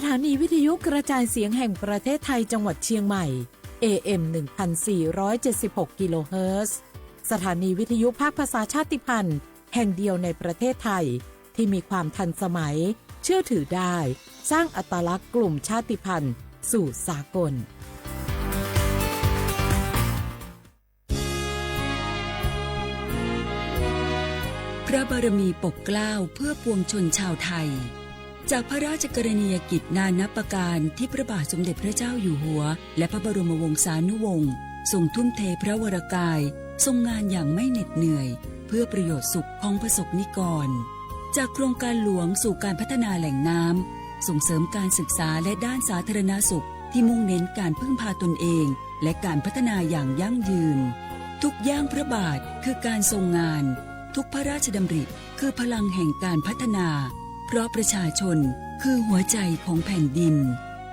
สถานีวิทยุกระจายเสียงแห่งประเทศไทยจังหวัดเชียงใหม่ เอ เอ็ม หนึ่งพันสี่ร้อยเจ็ดสิบหก กิโลเฮิรตซ์ สถานีวิทยุภาคภาษาชาติพันธุ์แห่งเดียวในประเทศไทย ที่มีความทันสมัย เชื่อถือได้ สร้างอัตลักษณ์กลุ่มชาติพันธุ์สู่สากล พระบารมีปกเกล้าเพื่อปวงชนชาวไทย จากพระราชกรณียกิจนานับประการที่พระบาทสมเด็จพระเจ้าอยู่หัว และพระบรมวงศานุวงศ์ทรงทุ่มเทพระวรกาย ทรงงานอย่างไม่เหน็ดเหนื่อย เพื่อประโยชน์สุขของประสบนิกร จากโครงการหลวงสู่การพัฒนาแหล่งน้ำ ส่งเสริมการศึกษาและด้านสาธารณสุขที่มุ่งเน้นการพึ่งพาตนเอง และการพัฒนาอย่างยั่งยืน ทุกย่างพระบาทคือการทรงงาน ทุกพระราชดำริคือพลังแห่งการพัฒนา เพราะประชาชนคือหัวใจของแผ่นดิน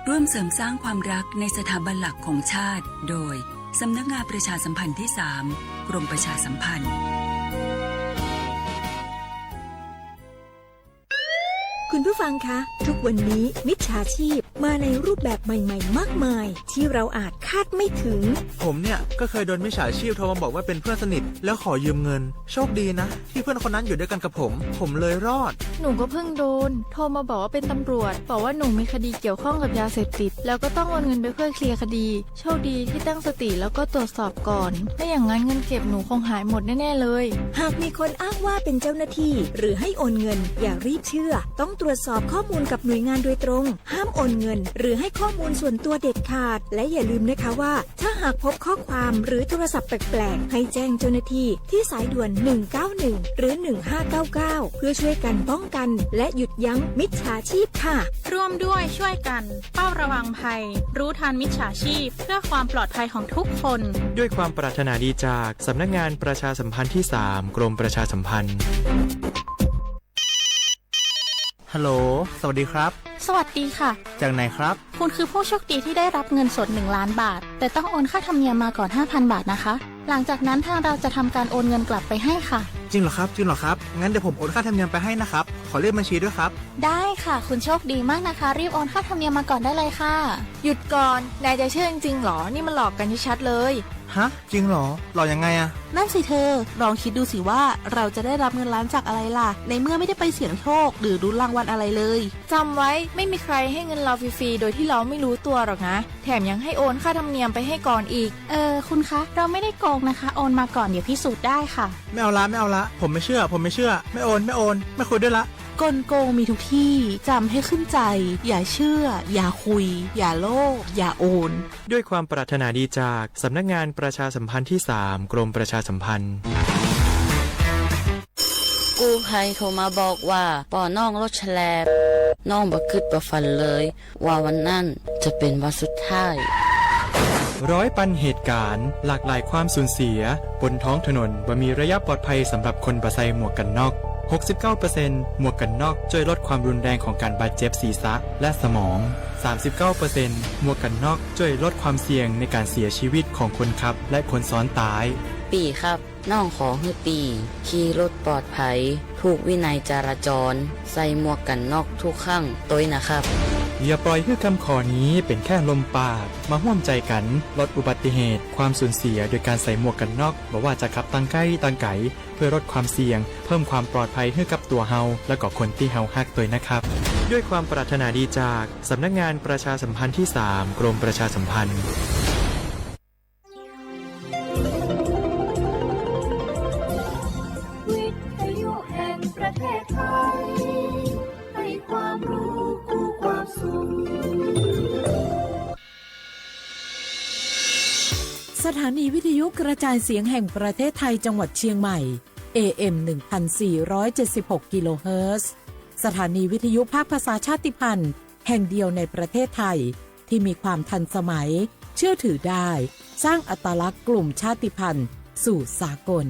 ร่วมเสริมสร้างความรักในสถาบันหลักของชาติ โดย สำนักงานประชาสัมพันธ์ที่สาม กรมประชาสัมพันธ์ คุณผู้ฟังคะ ทุกวันนี้มิจฉาชีพมาในรูปแบบใหม่ๆ มากมาย ที่เราอาจคาดไม่ถึง ผมเนี่ยก็เคยโดนมิจฉาชีพโทรมาบอกว่าเป็นเพื่อนสนิทแล้วขอยืมเงิน โชคดีนะที่เพื่อนคนนั้นอยู่ด้วยกันกับผม ผมเลยรอด หนูก็เพิ่งโดน โทรมาบอกว่าเป็นตำรวจ บอกว่าหนูมีคดีเกี่ยวข้องกับยาเสพติด แล้วก็ต้องโอนเงินไปเพื่อเคลียร์คดี โชคดีที่ตั้งสติแล้วก็ตรวจสอบก่อน ไม่อย่างนั้นเงินเก็บหนูคงหายหมดแน่ๆเลย หากมีคนอ้างว่าเป็นเจ้าหน้าที่ หรือให้โอนเงิน อย่ารีบเชื่อ ต้องตรวจสอบข้อมูลกับหน่วยงานโดยตรง ห้ามโอนเงิน หรือให้ข้อมูลส่วนตัวเด็ดขาด และอย่าลืมนะคะว่า ถ้าหากพบข้อความหรือโทรศัพท์แปลกๆ ให้แจ้งเจ้าหน้าที่ที่สายด่วน หนึ่งเก้าหนึ่ง หรือ หนึ่งห้าเก้าเก้า เพื่อช่วยกันป้องกัน และหยุดยั้งมิจฉาชีพค่ะ ร่วมด้วยช่วยกัน เฝ้าระวังภัย รู้ทันมิจฉาชีพ เพื่อความปลอดภัยของทุกคน ด้วยความปรารถนาดีจากสำนักงานประชาสัมพันธ์ที่สาม กรมประชาสัมพันธ์ ฮัลโหล สวัสดีครับ สวัสดีค่ะ จากไหนครับ คุณคือผู้โชคดีที่ได้รับเงินสดหนึ่งล้านบาท แต่ต้องโอนค่าธรรมเนียมมาก่อนห้าพันบาทนะคะ หลังจากนั้นทางเราจะทำการโอนเงินกลับไปให้ค่ะ จริงเหรอครับ จริงเหรอครับ งั้นเดี๋ยวผมโอนค่าธรรมเนียมไปให้นะครับ ขอเลขบัญชีด้วยครับ ได้ค่ะ คุณโชคดีมากนะคะ รีบโอนค่าธรรมเนียมมาก่อนได้เลยค่ะ หยุดก่อน นายจะเชื่อจริงๆหรอ นี่มันหลอกกันชัดๆเลย ฮะ จริงเหรอ หลอกยังไงอะ นั่นสิเธอ ลองคิดดูสิว่าเราจะได้รับเงินล้านจากอะไรล่ะ ในเมื่อไม่ได้ไปเสี่ยงโชคหรือลุ้นรางวัลอะไรเลย จำไว้ ไม่มีใครให้เงินเราฟรีๆ โดยที่เราไม่รู้ตัวหรอกนะ แถมยังให้โอนค่าธรรมเนียมไปให้ก่อนอีก เออ คุณคะ เราไม่ได้โกงนะคะ โอนมาก่อน เดี๋ยวพิสูจน์ได้ค่ะ ไม่เอาละ ไม่เอาละ ผมไม่เชื่อ ผมไม่เชื่อ ไม่โอน ไม่โอน ไม่คุยด้วยละ กลโกงมีทุกที่ จำให้ขึ้นใจ อย่าเชื่อ อย่าคุย อย่าโลภ อย่าโอน ด้วยความปรารถนาดีจากสำนักงานประชาสัมพันธ์ที่สาม กรมประชาสัมพันธ์ กู้ภัยโทรมาบอกว่า ปอน้องรถแฉลบ น้องบ่คิดบ่ฝันเลย ว่าวันนั้นจะเป็นวันสุดท้าย ร้อยปันเหตุการณ์ หลากหลายความสูญเสีย บนท้องถนนบ่มีระยะปลอดภัยสำหรับคนบ่ใส่หมวกกันน็อก หกสิบเก้าเปอร์เซ็นต์ หมวกกันน็อกช่วยลดความรุนแรงของการบาดเจ็บศีรษะและสมอง สามสิบเก้าเปอร์เซ็นต์ หมวกกันน็อกช่วยลดความเสี่ยงในการเสียชีวิตของคนขับและคนซ้อนท้าย ปี่ครับ น้องขอหื้อปี่ขี่รถปลอดภัย ถูกวินัยจราจร ใส่หมวกกันน็อกทุกครั้งตวยนะครับ อย่าปล่อยหื้อคำขอนี้เป็นแค่ลมปาก มาฮ่วมใจกันลดอุบัติเหตุ ความสูญเสียโดยการใส่หมวกกันน็อก บ่ว่าจะขับตางใก้ตางไก๋ เพื่อลดความเสี่ยง เพิ่มความปลอดภัยหื้อกับตั๋วเฮา และก็คนตี้เฮาฮักตวยนะครับ ด้วยความปรารถนาดีจากสำนักงานประชาสัมพันธ์ที่สาม กรมประชาสัมพันธ์ วิทยุแห่งประเทศไทย ให้ความรู้คู่ความสุข สถานีวิทยุกระจายเสียงแห่งประเทศไทยจังหวัดเชียงใหม่ เอ เอ็ม หนึ่งพันสี่ร้อยเจ็ดสิบหก กิโลเฮิรตซ์ สถานีวิทยุภาคภาษาชาติพันธุ์แห่งเดียวในประเทศไทย ที่มีความทันสมัย เชื่อถือได้ สร้างอัตลักษณ์กลุ่มชาติพันธุ์สู่สากล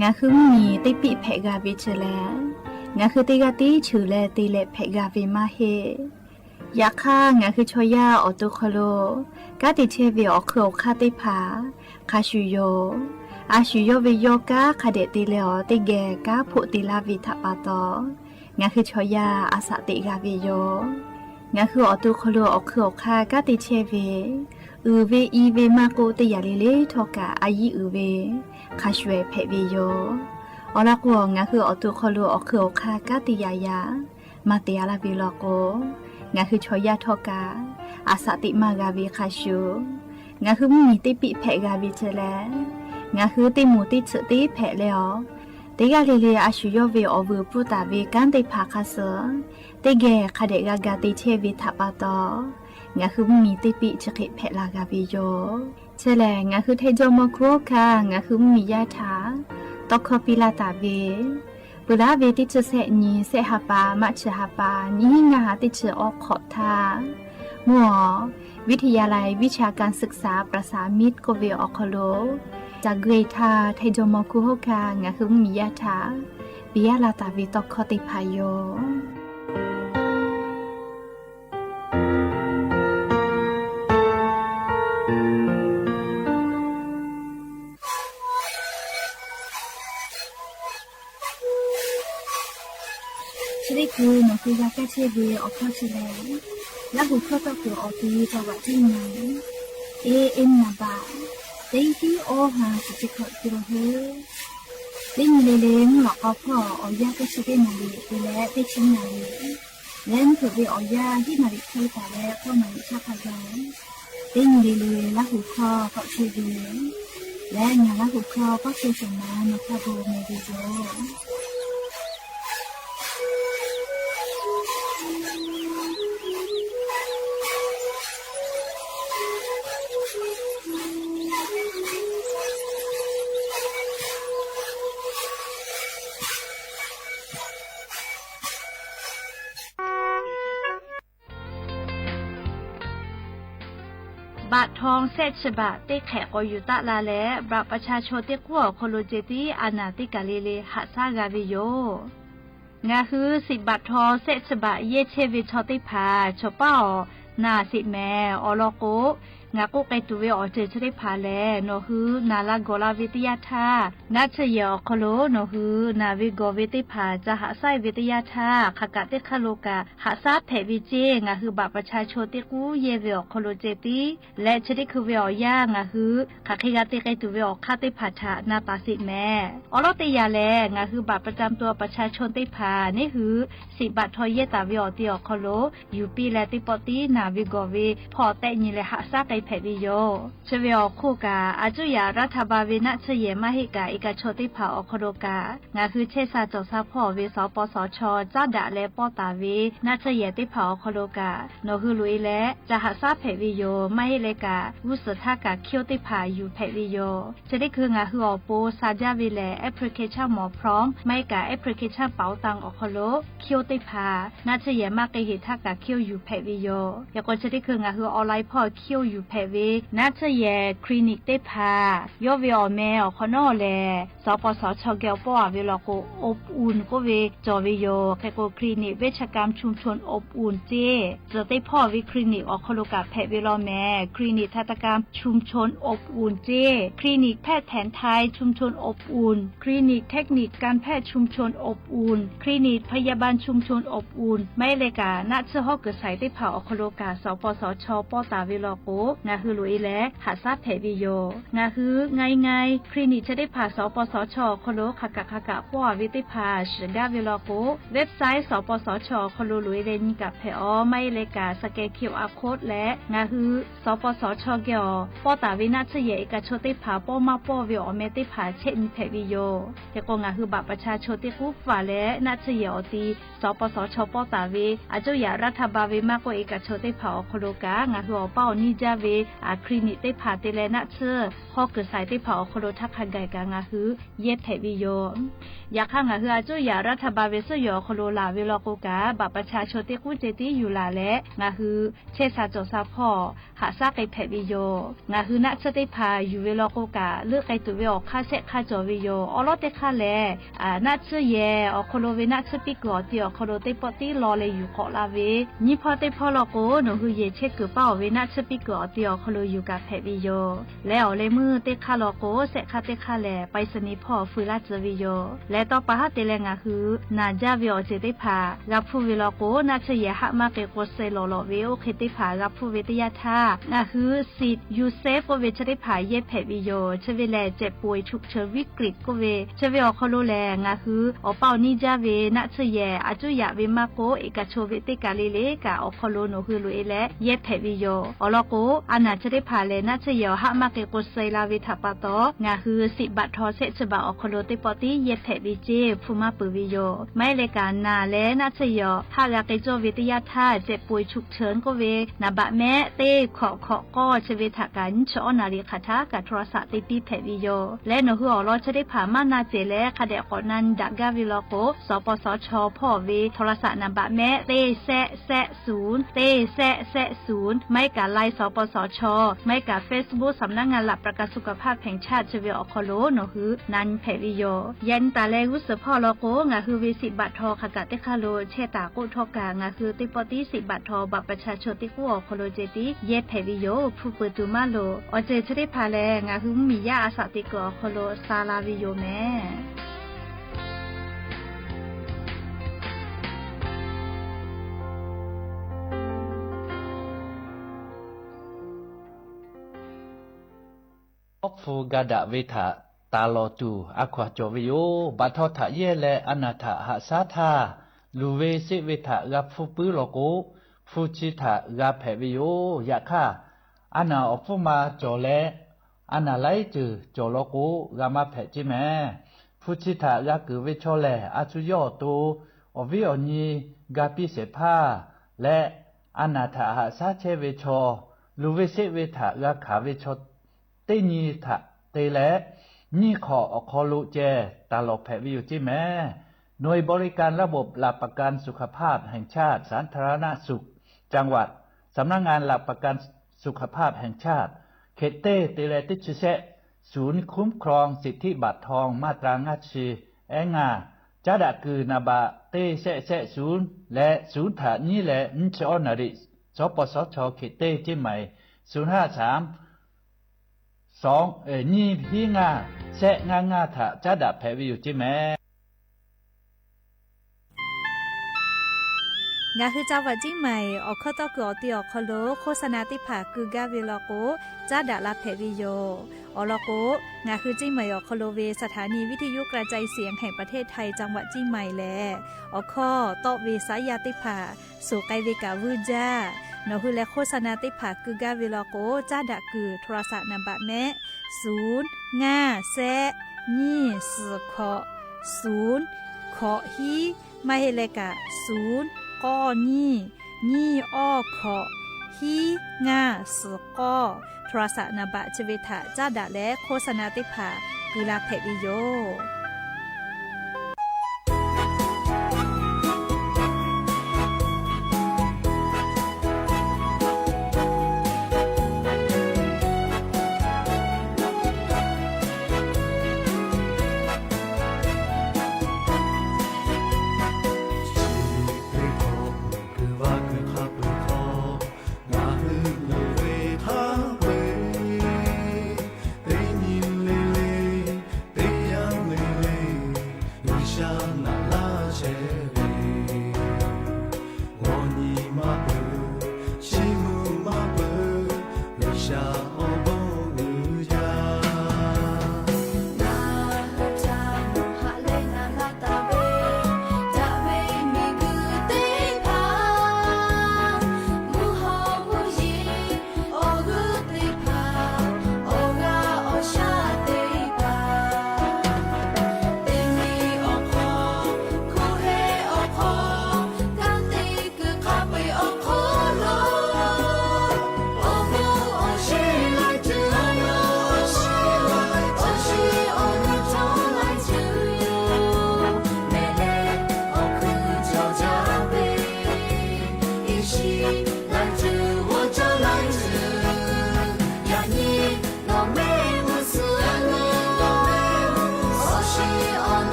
Ngaˬ hui mvuhˇ miˬ teˇ piˆ hpehꞈ g'a ve chi lehˬ, ngaˬ hui teˇ g'aˇ tiˉ cheuˬ leh te leh hpehꞈ g'a ve maˇ heˆ. Yaꞈ hk'aˇ, ngaˬ hui chaw yaˇ awˬ to hk'aw lo kanˉ te chehˇ ve awˬ hk'eun awˬ hk'aˇ teˇ hpaˍ hk'a shuˍ yoˬ. A shu yawˇ ve yawˇ kanˉ hk'a dehꞈ te leh awˬ teˇ geh kanˉ hpoˆ te laˇ ve htaꞈ pa taw, ngaˬ hui chaw yaˇ a shaꞈ teꞈ g'a ve yoˬ. Ngaˬ hui awˬ to hk'aw lo awˬ hk'ui awˬ hk'aˇ kanˉ te chehˇ ve, uiˍ ve i ve maˇ k'oˆ, teˇ yanˇ le le htawˇ kaꞈ a yiˉ uiˍ ve hk'a shuˍ ehˍ hpehꞈ ve yoˬ. Awˬ lawn k'o, ngaˬ hui awˬ to hk'aw lo awˬ hk'ui awˬ hk'aˇ kanˉ te yaꞈ yaꞈ maˇ te a laˇ ve law k'o, ngaˬ hui chaw yaˇ htawˇ kaꞈ a shaꞈ teꞈ maˇ g'a ve hk'a shuˍ, ngaˬ hui mvuhˇmiˬ teˇ piˆ hpehꞈ g'a ve ceh leh, ngaˬ hui teˇ moˍ teˇ tsuhꞈ teˇ hpehꞈ leh awˬ, teˇ g'aˇ le le a shu yawˇ ve awˬ vuiˬ pfuhˇ taˍ ve kanˉ teˇ hpaˍ hk'a suh teˇ geh hk'a dehꞈ g'a ga te chehˇ ve htaꞈ pa taw, ngaˬ hui mvuhˇmiˬ teˇ piˆ chi hk'e hpehꞈ la g'a ve yoˬ. Chi lehˬ, ngaˬ hui Htaiˇ jawˇmawˇ hkunˉ hawˉ hkanˇ ngaˬ hui mvuhˇmiˬ yaˇ htaꞈ tawˇ hkawˇ piˇ laˇ taˍ ve, peuˬ laˉ ve teˇ chi sehˆ nyi sehˆ ha pa maˇ chi ha pa nyiˇ hinˉ ngaˇ ha teˇ chi awˉ hk'awꞈ htaˇ, mvuhˇ awˬ วิทยาลัยวิชาการศึกษาประสามิตร k'oˆ ve awˬ hk'aw lo caˬ gui htaˇ Htaiˇ jawˇmawˇ hkunˉ hawˉ hkanˇ ngaˬ hui mvuhˇmiˬ yaˇ htaꞈ piˇ laˇ taˍ ve tawˇ hkawˇ teˇ hpaˍ yoˬ. Chi teˇ hkui nawˬ hui g'a kaˇ chehˇ ve awˬ hkawˇ chi lehˬ, Laˇ huˍ hkawˇ tawˆ kuiˬ awˬ ti จังหวัดที่หนึ่ง A M นามบัตร teˇ hiˉ awˇ ha chi chi hkawꞈ te la heˆ. Teˇ nyi le le mvuhˇ lawꞈ k'aw hpawˇ awˬ yanˇ teˇ chi teˇ naˍ riˍ te leh teˇ chi naˍ riˍ leh mvuhˇ hpeuꞈ ve awˬ yanˇ hiˉ naˍ riˍ hk'e taˍ leh k'awˇ naˍ riˍ chaˇ hk'a gaˬ, teˇ nyi le le Laˇ huˍ hkawˇ tawˆ chehˇ ve lehˬ, ngaˬ Laˇ huˍ hkawˇ kawˆ chehˇ shawˍ ma nawˬ hk'a gu meh ve yoˬ. Baꞈ htaw shehˆ chi baꞈ teˇ hk'ehꞈ k'awꞈ yuˬ taˆ la leh, baꞈ ประชาชน teˇ k'uˉ awˬ hk'aw lo ceh tiˉ a naˍ teˇ kaˬ le le haꞈ shaˉ g'a ve yoˬ. Ngaˬ hui shiˍ baꞈ htaw shehˆ chi baꞈ yehˇ chehˇ ve chaw teˇ hpaˍ chaw paˉ awˬ naˬ sheˍ mehˍ. Awˬ lawn k'o, ngaˬ k'oˆ k'ai tuˬ ve awˬ ceuˬ chi teˇ hpaˍ lehˬ, nawˬ hui naˬ la gawˬ la ve teˇ yanˇ htaˇ, naˆ tsuhˇ yehˬ awˬ hk'aw lo nawˬ hui naˬ ve gawˬ ve teˇ hpaˍ ca haꞈ shaˉ ve teˇ yanˇ htaˇ, hk'aˬ kaꞈ teˇ hk'aˇ lo kaꞈ haꞈ shaˉ hpehꞈ ve ceˇ. Ngaˬ hui baꞈ ประชาชน teˇ k'uˉ yehˇ ve awˬ hk'aw lo ceh tiˉ leh, chi teˇ hkui ve awˬ yanˇ ngaˬ hui hk'aˬ hk'e g'a te k'ai tuˬ ve awˬ hk'aˇ teˇ hpaˍ htaꞈ na taˍ sheˍ mehˍ. Awˬ lawn teˇ yanˇ lehˬ, ngaˬ hui baꞈ ประจำตัวประชาชน teˇ hpaˍ neˉ hui shiˍ baꞈ htaw yehˇ taˍ ve awˬ ti awˬ hk'aw lo yuˬ piˇ leh, teˇ pawˆ tiˉ naˬ ve gawˬ ve hpawˇ tehˆ nyi leh haꞈ shaˉ k'ai hpehꞈ ve yoˬ. Chi ve awˬ hk'oˆ kaꞈ, a cuˇ yaꞈ รัฐบาล ve naˆ tsuhˇ yehˬ maˇ heˆ kaꞈ, เอกชน teˇ hpaˍ awˬ hk'aw lo kaꞈ, ngaˬ hui chehˇ sha cawˬ sha hpawˇ ve สปสช caˉ daꞈ leh pawˇ taˍ ve naˆ tsuhˇ yehˬ teˇ hpaˍ awˬ hk'aw lo kaꞈ, nawˬ hui loꞈ e leh ca haꞈ shaˉ hpehꞈ ve yoˬ. Maˇ heˆ leh kaꞈ, g'uˇ suhˍ htaˇ kaꞈ คิว teˇ hpaˍ yuˬ hpehꞈ ve yoˬ. Chi teˇ hkui ngaˬ hui awˬ pon sha jaˇ ve lehˬ, application หมอพร้อม maˇ heˆ kaꞈ application ป๋าตัง awˬ hk'aw lo คิว teˇ hpaˍ naˆ tsuhˇ yehˬ maˇ k'ai heˍ htaˇ kaꞈ คิว yuˬ hpehꞈ ve yoˬ. Yaꞈ k'o chi teˇ hkui ngaˬ hui online hpawˇ คิว yuˬ hpehꞈ ve naˆ tsuhˇ yehˬ คลินิก teˇ hpaˍ, yawˇ ve awˬ meh awˬ hk'awꞈ nawˉ lehˬ, สปสช geh awˬ pawˇ a ve law k'o อบอุ่น k'oˆ ve cawˬ ve yoˬ. Hk'e k'o คลินิก เวชกรรมชุมชนอบอุ่น ceˇ, tcuhˬ teˇ hpawˇ ve คลินิก awˬ hk'aw lo kaꞈ hpehꞈ ve law mehˍ. คลินิกทันตกรรมชุมชนอบอุ่น ceˇ, คลินิกแพทย์แผนไทยชุมชนอบอุ่น คลินิกเทคนิคการแพทย์ชุมชนอบอุ่น คลินิกพยาบาลชุมชนอบอุ่น maˇ heˆ leh kaꞈ naˆ tsuhˇ hawˉ kuiˬ shaiˍ teˇ hpaˍ awˬ hk'aw lo kaꞈ สปสช pawˇ taˍ ve law k'o, ngaˬ hui loꞈ e leh haꞈ shaˉ hpehꞈ ve yoˬ. Ngaˬ hui ง่ายๆ คลินิก chi teˇ hpaˍ สปสช awˬ hk'aw lo hk'aˬ kaꞈ hk'aˬ kaꞈ pawˇ a ve teˇ hpaˍ shiˍ gaˇ ve law k'o, website สปสช awˬ hk'aw lo loꞈ e leh nyi kaꞈ hpehꞈ aˬ. Maˇ heˆ leh kaꞈ scan QR code leh ngaˬ hui สปสช geh awˬ pawˇ taˍ ve naˆ tsuhˇ yehˬ เอกชน teˇ hpaˍ pawˇ maˇ pawˇ ve awˬ meh teˇ hpaˍ chehˇ nyi hpehꞈ ve yoˬ. Hk'e k'o ngaˬ hui baꞈ ประชาชน teˇ k'uˉ faˍ leh naˆ tsuhˇ yehˬ awˬ ti สปสช pawˇ taˍ ve a cuˇ yaꞈ รัฐบาล ve maˇ k'oˆ เอกชน teˇ hpaˍ awˬ hk'aw lo kaꞈ, ngaˬ hui awˬ paˇ awˬ niˇ jaˇ ve คลินิก teˇ hpaˍ te leh naˆ tsuhˇ hawˉ kuiˬ shaiˍ teˇ hpaˍ awˬ hk'aw lo htaˇ hk'a gaˬ kaꞈ ngaˬ hui yehˇ hpehꞈ ve yoˬ. Yaꞈ hk'aˇ ngaˬ hui a cuˇ yaꞈ รัฐบาล ve suhˉ yoˬ awˬ hk'aw lo laˬ ve law k'o kaꞈ, baꞈ ประชาชน teˇ k'uˉ ceh tiˉ yuˬ laˬ leh ngaˬ hui chehˇ sha cawˬ sha hpawˇ haꞈ shaˉ k'ai hpehꞈ ve yoˬ. Ngaˬ hui naˆ tsuhˇ teˇ hpaˍ yuˬ ve law k'o kaꞈ, leuˆ k'ai tuˬ ve awˬ hk'aˇ shehˆ hk'aˇ cawˬ ve yoˬ. Awˬ lawn teˇ hk'aˇ lehˬ, naˆ tsuhˇ yehˬ awˬ hk'aw lo ve naˆ tsuhˇ piˇ kuiˬ awˬ ti awˬ hk'aw lo teˇ pawˆ tiˉ law leh yuˬ k'awꞈ la ve, nyiˇ hpawˇ teˇ hpawˇ law k'o, nawˬ hui yehˬ chehˇ kuiˬ paˇ awˬ ve naˆ tsuhˇ piˇ kuiˬ awˬ ti awˬ hk'aw lo yuˬ kaꞈ hpehꞈ ve yoˬ. Leh awˬ leh meuˇ teˇ hk'aˇ law k'o, shehˆ hk'aˇ teˇ hk'aˇ lehˬ, ไปรษณีย์ hpawˇ feu laˇ tcuh ve yoˬ. Leh tawˇ pa haˉ te leh ngaˬ hui naˬ jaˇ ve awˬ ceuˬ teˇ hpaˍ g'a hpuˇ ve law k'o, naˆ tsuhˇ yehˬ haˆ maˇ k'ai k'o suh lawˬ lawꞈ ve oˇ hk'e teˇ hpaˍ g'a hpuˇ ve teˇ yanˇ htaˇ, ngaˬ hui สิทธิ์ ยูเซฟ k'oˆ ve chi teˇ hpaˍ yehˇ hpehꞈ ve yoˬ. Chi ve lehˬ เจ็บป่วยฉุกเฉินวิกฤต k'oˆ ve chi ve awˬ hk'aw lo lehˬ, ngaˬ hui awˬ paˇ awˬ niˇ jaˇ ve naˆ tsuhˇ yehˬ a cuˇ yaꞈ ve maˇ k'oˆ, eˍ kaˬ cho ve teˇ kaˬ le le kaꞈ awˬ hk'aw lo nawˬ hui loꞈ e leh yehˇ hpehꞈ ve yoˬ. Awˬ lawn k'o, a naˬ chi teˇ hpaˍ lehˬ naˆ tsuhˇ yehˬ awˬ haˆ maˇ k'ai k'o suh la ve htaꞈ pa taw, ngaˬ hui สิทธิ์บัตรทอง shehˆ chi baꞈ awˬ hk'aw lo teˇ pawˆ tiˉ yehˇ hpehꞈ ve ceˇ hpu maˇ peuˬ ve yoˬ. Maˇ heˆ leh kaꞈ naˬ leh naˆ tsuhˇ yehˬ awˬ haˆ g'a k'ai cawˇ ve teˇ yanˇ htaˇ, เจ็บป่วยฉุกเฉิน k'oˆ ve naˍ baꞈ mehˆ teˇ hkawꞈ hkawꞈ k'awˇ chi ve htaꞈ kaꞈ nyiˇ chi awˉ naˍ riˍ hk'aˬ htaˇ kaꞈ โทรศัพท์ te piˇ hpehꞈ ve yoˬ. Leh nawˬ hui awˬ lawn chi teˇ hpaˍ maˇ na cehˬ leh hk'a dehꞈ k'awꞈ na nyi daꞈ gaˇ ve law k'o, สปสช hpawˇ ve โทรศัพท์ naˍ baꞈ mehˆ teˇ shehˆ shehˆ ศูนย์ teˇ shehˆ shehˆ ศูนย์, maˇ heˆ kaꞈ ไลน์ สปสช, maˇ heˆ kaꞈ Facebook สำนักงานหลักประกันสุขภาพแห่งชาติ chi ve awˬ hk'aw lo nawˬ hui na nyi hpehꞈ ve yoˬ. Yaꞈ nyi taˍ leh g'uˇ suhˍ hpawˇ law k'o, ngaˬ hui ve สิทธิ์บัตรทอง hk'aˬ kaꞈ teˇ hk'aˇ lo chehˇ taˍ k'oˆ htawˇ kaꞈ, ngaˬ hui teˇ pawˆ tiˉ สิทธิ์บัตรทอง บัตรประชาชน teˇ k'oˆ awˬ hk'aw lo ceh tiˉ yehˇ hpehꞈ ve yoˬ. Hpu peuˬ tuˬ maˇ loˍ. Awˬ ceuˬ chi teˇ hpaˍ lehˬ, ngaˬ hui mvuhˇmiˬ yaˇ a shaꞈ teꞈ kuiˬ awˬ hk'aw lo sha la ve yoˬ mehˍ. Awˉ hpu ga daꞈ ve htaꞈ taˍ lawˬ tuˬ a hkaw-anˬ cawˬ ve yoˬ. Baꞈ htaw htaꞈ yehˇ leh a naˬ htaꞈ haꞈ shaˉ htaˇ, luˬ ve seˆ ve htaꞈ g'a hpfuhˇ puiˉ law k'o, hpu chi htaꞈ g'a hpehꞈ ve yoˬ. Yaꞈ hk'aˇ, a naˬ awˬ hpfuhˇ ma cawˬ leh, a naˬ laiˉ ceuˬ cawˬ law k'o, g'a maˇ hpehꞈ ceˇ mehˍ. Hpu chi htaꞈ g'a keunˍ ve chaw lehˬ, a shu yawˇ awˬ to awˬ viˉ awˬ nyi ga piˇ shehˍ hpaˇ leh, a naˬ htaꞈ haꞈ shaˉ chehˇ ve chaw, luˬ ve seˆ ve htaꞈ g'a hkanˍ ve chaw teˇ nyi htaꞈ te leh, nyiˇ hk'awꞈ awˬ hk'aw lo ceh taˍ lawˬ hpehꞈ ve yoˬ ceˇ mehˍ. หน่วยบริการระบบหลักประกันสุขภาพแห่งชาติ สาธารณสุขจังหวัด สำนักงานหลักประกันสุขภาพแห่งชาติ เขต teˇ te leh teˇ chi shehˆ ศูนย์คุ้มครองสิทธิบัตรทองมาตรา ngaˇ chi ehˉ ngaˇ, caˉ daꞈ kuiˬ naˍ baꞈ teˇ shehˆ shehˆ ศูนย์ leh ศูนย์ htaꞈ nyiˉ leh nyiˇ chi awˉ naˍ riˍ, สปสช เขต teˇ ceˇ maiˍ, ศูนย์ห้าสาม สอง nyiˇ hiˉ ngaˇ shehˆ ngaˇ ngaˇ htaꞈ caˉ daꞈ hpehꞈ ve yoˬ ceˇ mehˍ. Ngaˬ hui จังหวัดเชียงใหม่ awˬ hkawˇ tawˇ kuiˬ awˬ ti awˬ hk'aw lo โฆษณา teˇ hpaˍ keu gaˇ ve law k'o, caˉ daꞈ la hpehꞈ ve yoˬ. Awˬ lawn k'o, ngaˬ hui เชียงใหม่ awˬ hk'aw lo ve สถานีวิทยุกระจายเสียงแห่งประเทศไทย จังหวัดเชียงใหม่ lehˬ, awˬ hkawˇ tawˆ ve saˉ yaˇ teˇ hpaˍ suhˍ k'ai ve kaꞈ vuiˇ jaˇ. Nawˬ hui leh โฆษณา teˇ hpaˍ keu gaˇ ve law k'o, caˉ daꞈ kuiˬ โทรศัพท์ naˍ baꞈ mehˆ ศูนย์ห้าแซะ nyiˇ suhˍ hkawꞈ ศูนย์ hkawꞈ hiˉ, maˇ heˆ leh kaꞈ ศูนย์ k'awˇ nyiˇ, nyiˇ awˇ hkawꞈ, hiˉ ngaˇ suhˍ k'awˇ, โทรศัพท์ naˍ baꞈ chi ve htaꞈ caˉ daꞈ leh โฆษณา teˇ hpaˍ keu la hpehꞈ ve yoˬ. Chi teˇ hkawˇ kuiˬ vaˇ kuiˬ hk'a peu-eˬ htawˇ, ngaˬ hui loˍ ve htaˇ ve teˇ nyi le le, teˇ yanˇ le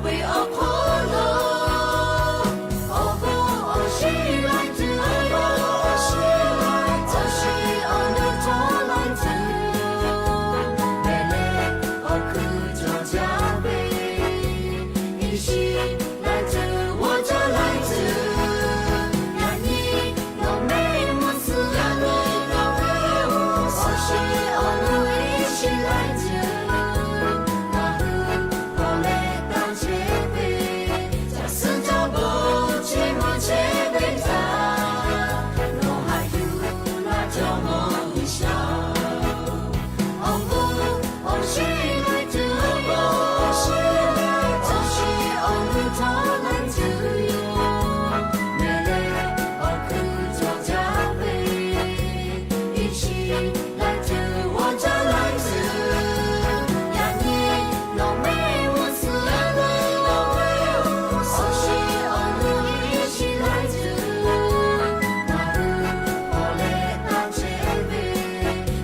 ve awˬ hk'aw lo, awˬ bon awˬ shinˉ laiˉ ceuˬ, awˬ bon awˬ shinˉ laiˉ ceuˬ, awˬ shinˉ awˬ nu htawˇ laiˉ ceuˬ, mehˬ leh awˬ hkui cawˬ jaˇ ve, iˉ shiˍ laiˉ ceuˬ, g'awˇ cawˇ laiˉ ceuˬ, yaꞈ nyi nawˬ mehˆ g'uˇ suhˍ g'a ve, awˬ shinˉ awˬ nu iˉ shiˍ laiˉ ceuˬ, ngaˬ hui k'awꞈ leh taˇ chehˇ ve, caˬ suhˉ caˇ bon chi mvuh chehˇ ve htaꞈ, nawˬ haꞈ yuˬ laˇ Jawˇmawˇ G'uiˬsha. Awˬ bon awˬ shinˉ laiˉ ceuˬ, awˬ bon awˬ shinˉ laiˉ ceuˬ, awˬ shinˉ awˬ nu htawˇ laiˉ ceuˬ yoˬ. Mehˬ leh awˬ hkui cawˬ jaˇ ve, iˉ shiˍ laiˉ ceuˬ, g'awˇ cawˇ laiˉ ceuˬ, yaꞈ nyi nawˬ mehˆ g'uˇ suhˍ g'a ve, awˬ shinˉ awˬ nu iˉ shiˍ laiˉ ceuˬ, ngaˬ hui k'awꞈ leh taˇ chehˇ ve,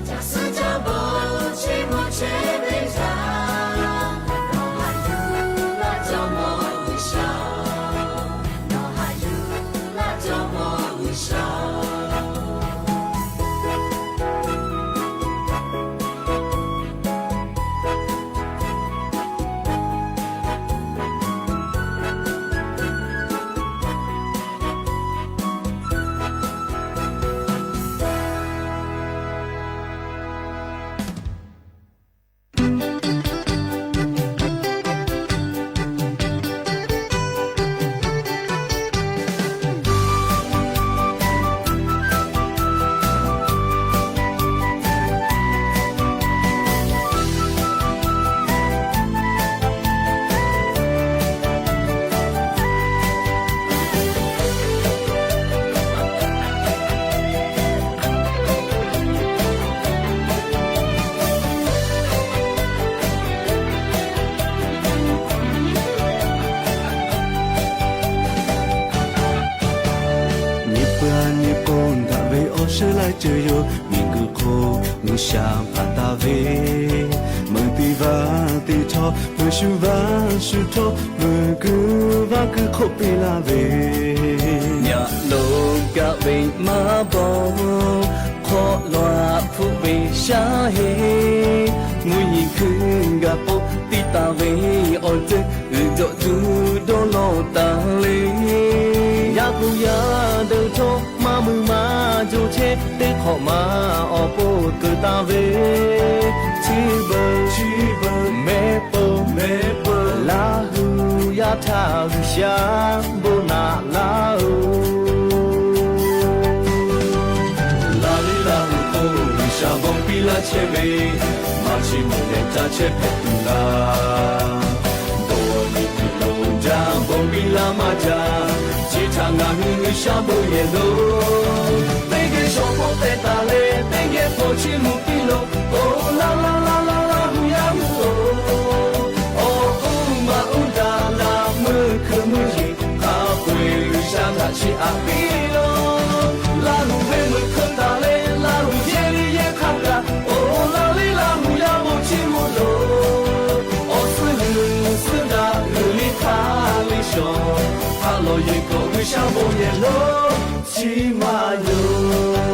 caˬ suhˉ caˇ bon chi mvuh chehˇ ve htaꞈ, nawˬ haꞈ yuˬ laˇ Jawˇmawˇ G'uiˬsha. Nawˬ haꞈ yuˬ laˇ Jawˇmawˇ G'uiˬsha. Nyi peuˬ nyi k'o daꞈ ve awˬ shinˉ laiˉ ceuˬ yoˬ. Miˬguiˬ hk'oˆ G'uiˬsha hpanˍ taˍ ve, meuꞈ teˇ vaˇ teˇ htawˇ, meuꞈ shu vaˇ shu htawˇ, meuꞈ kuiˬ vaˇ kuiˬ hk'oˆ piˇ laˇ ve, yaꞈ lo gaˆ ve maˇ bawˬ, hk'awꞈ law hpfuhˆ ve shaˉ heˆ, mvuhˇ yeˬ hkui gaˬ k'o tiˇ taˍ ve awˬ ceuˬ g'uiˬ jawꞈ tuˬ dawˇ law taˍ le. Yaˇ hpu yaˇ deuˬ htawˇ maˇ mui maˇ jo chehˇ, teˇ hk'awꞈ ma awˬ pon keu taˍ ve, chi beuꞈ mehˆ peuˬ, Laˇhuˍ yaˇ htaˇ G'uiˬsha bon naꞈ laˇ-oˬ. Laˇ liˇ Laˇhuˍ k'o G'uiˬsha bon piˇ laˇ chehˇ ve, maˇ chi mawˬ leh caˇ chehˇ hpehꞈ tuˬ laˇ. Bon nyi tuˬ lo jaˇ, bon piˇ laˇ maˇ jaˇ, chi htaꞈ ngaˬ hui G'uiˬsha bon yehˬ lo. Teˇ geh shawˍ hpawˇ teh taˍ leh, teˇ geh hpawˇ chi mvuh piˇ lo. Oˬ, laˇ laˇ laˇ laˇ Laˇhuˍ yaˇ hui-oˬ, awˬ k'oˆ maˇ uˉ daꞈ laˇ, meuꞈ hkeu meuꞈ yeˬ hk'a peu-eˬ G'uiˬsha htaꞈ chiˇ aꞈ piˇ lo. Laˇhuˍ ve meuꞈ hkeu taˍ leh, Laˇhuˍ yehˇ liˇ yehˇ hk'aˇ kaꞈ, oˬ, laˇ liˇ Laˇhuˍ yaˇ bon chiˇ mvuh lo. Awˬ suhˉ g'uiˬ suhˉ daꞈ g'uiˬ liˇ hk'aˇ liˇ shawˍ, ha lawˬ yehˬ k'awꞈ G'uiˬsha bon yehˬ lo chi maˇ yoˬ.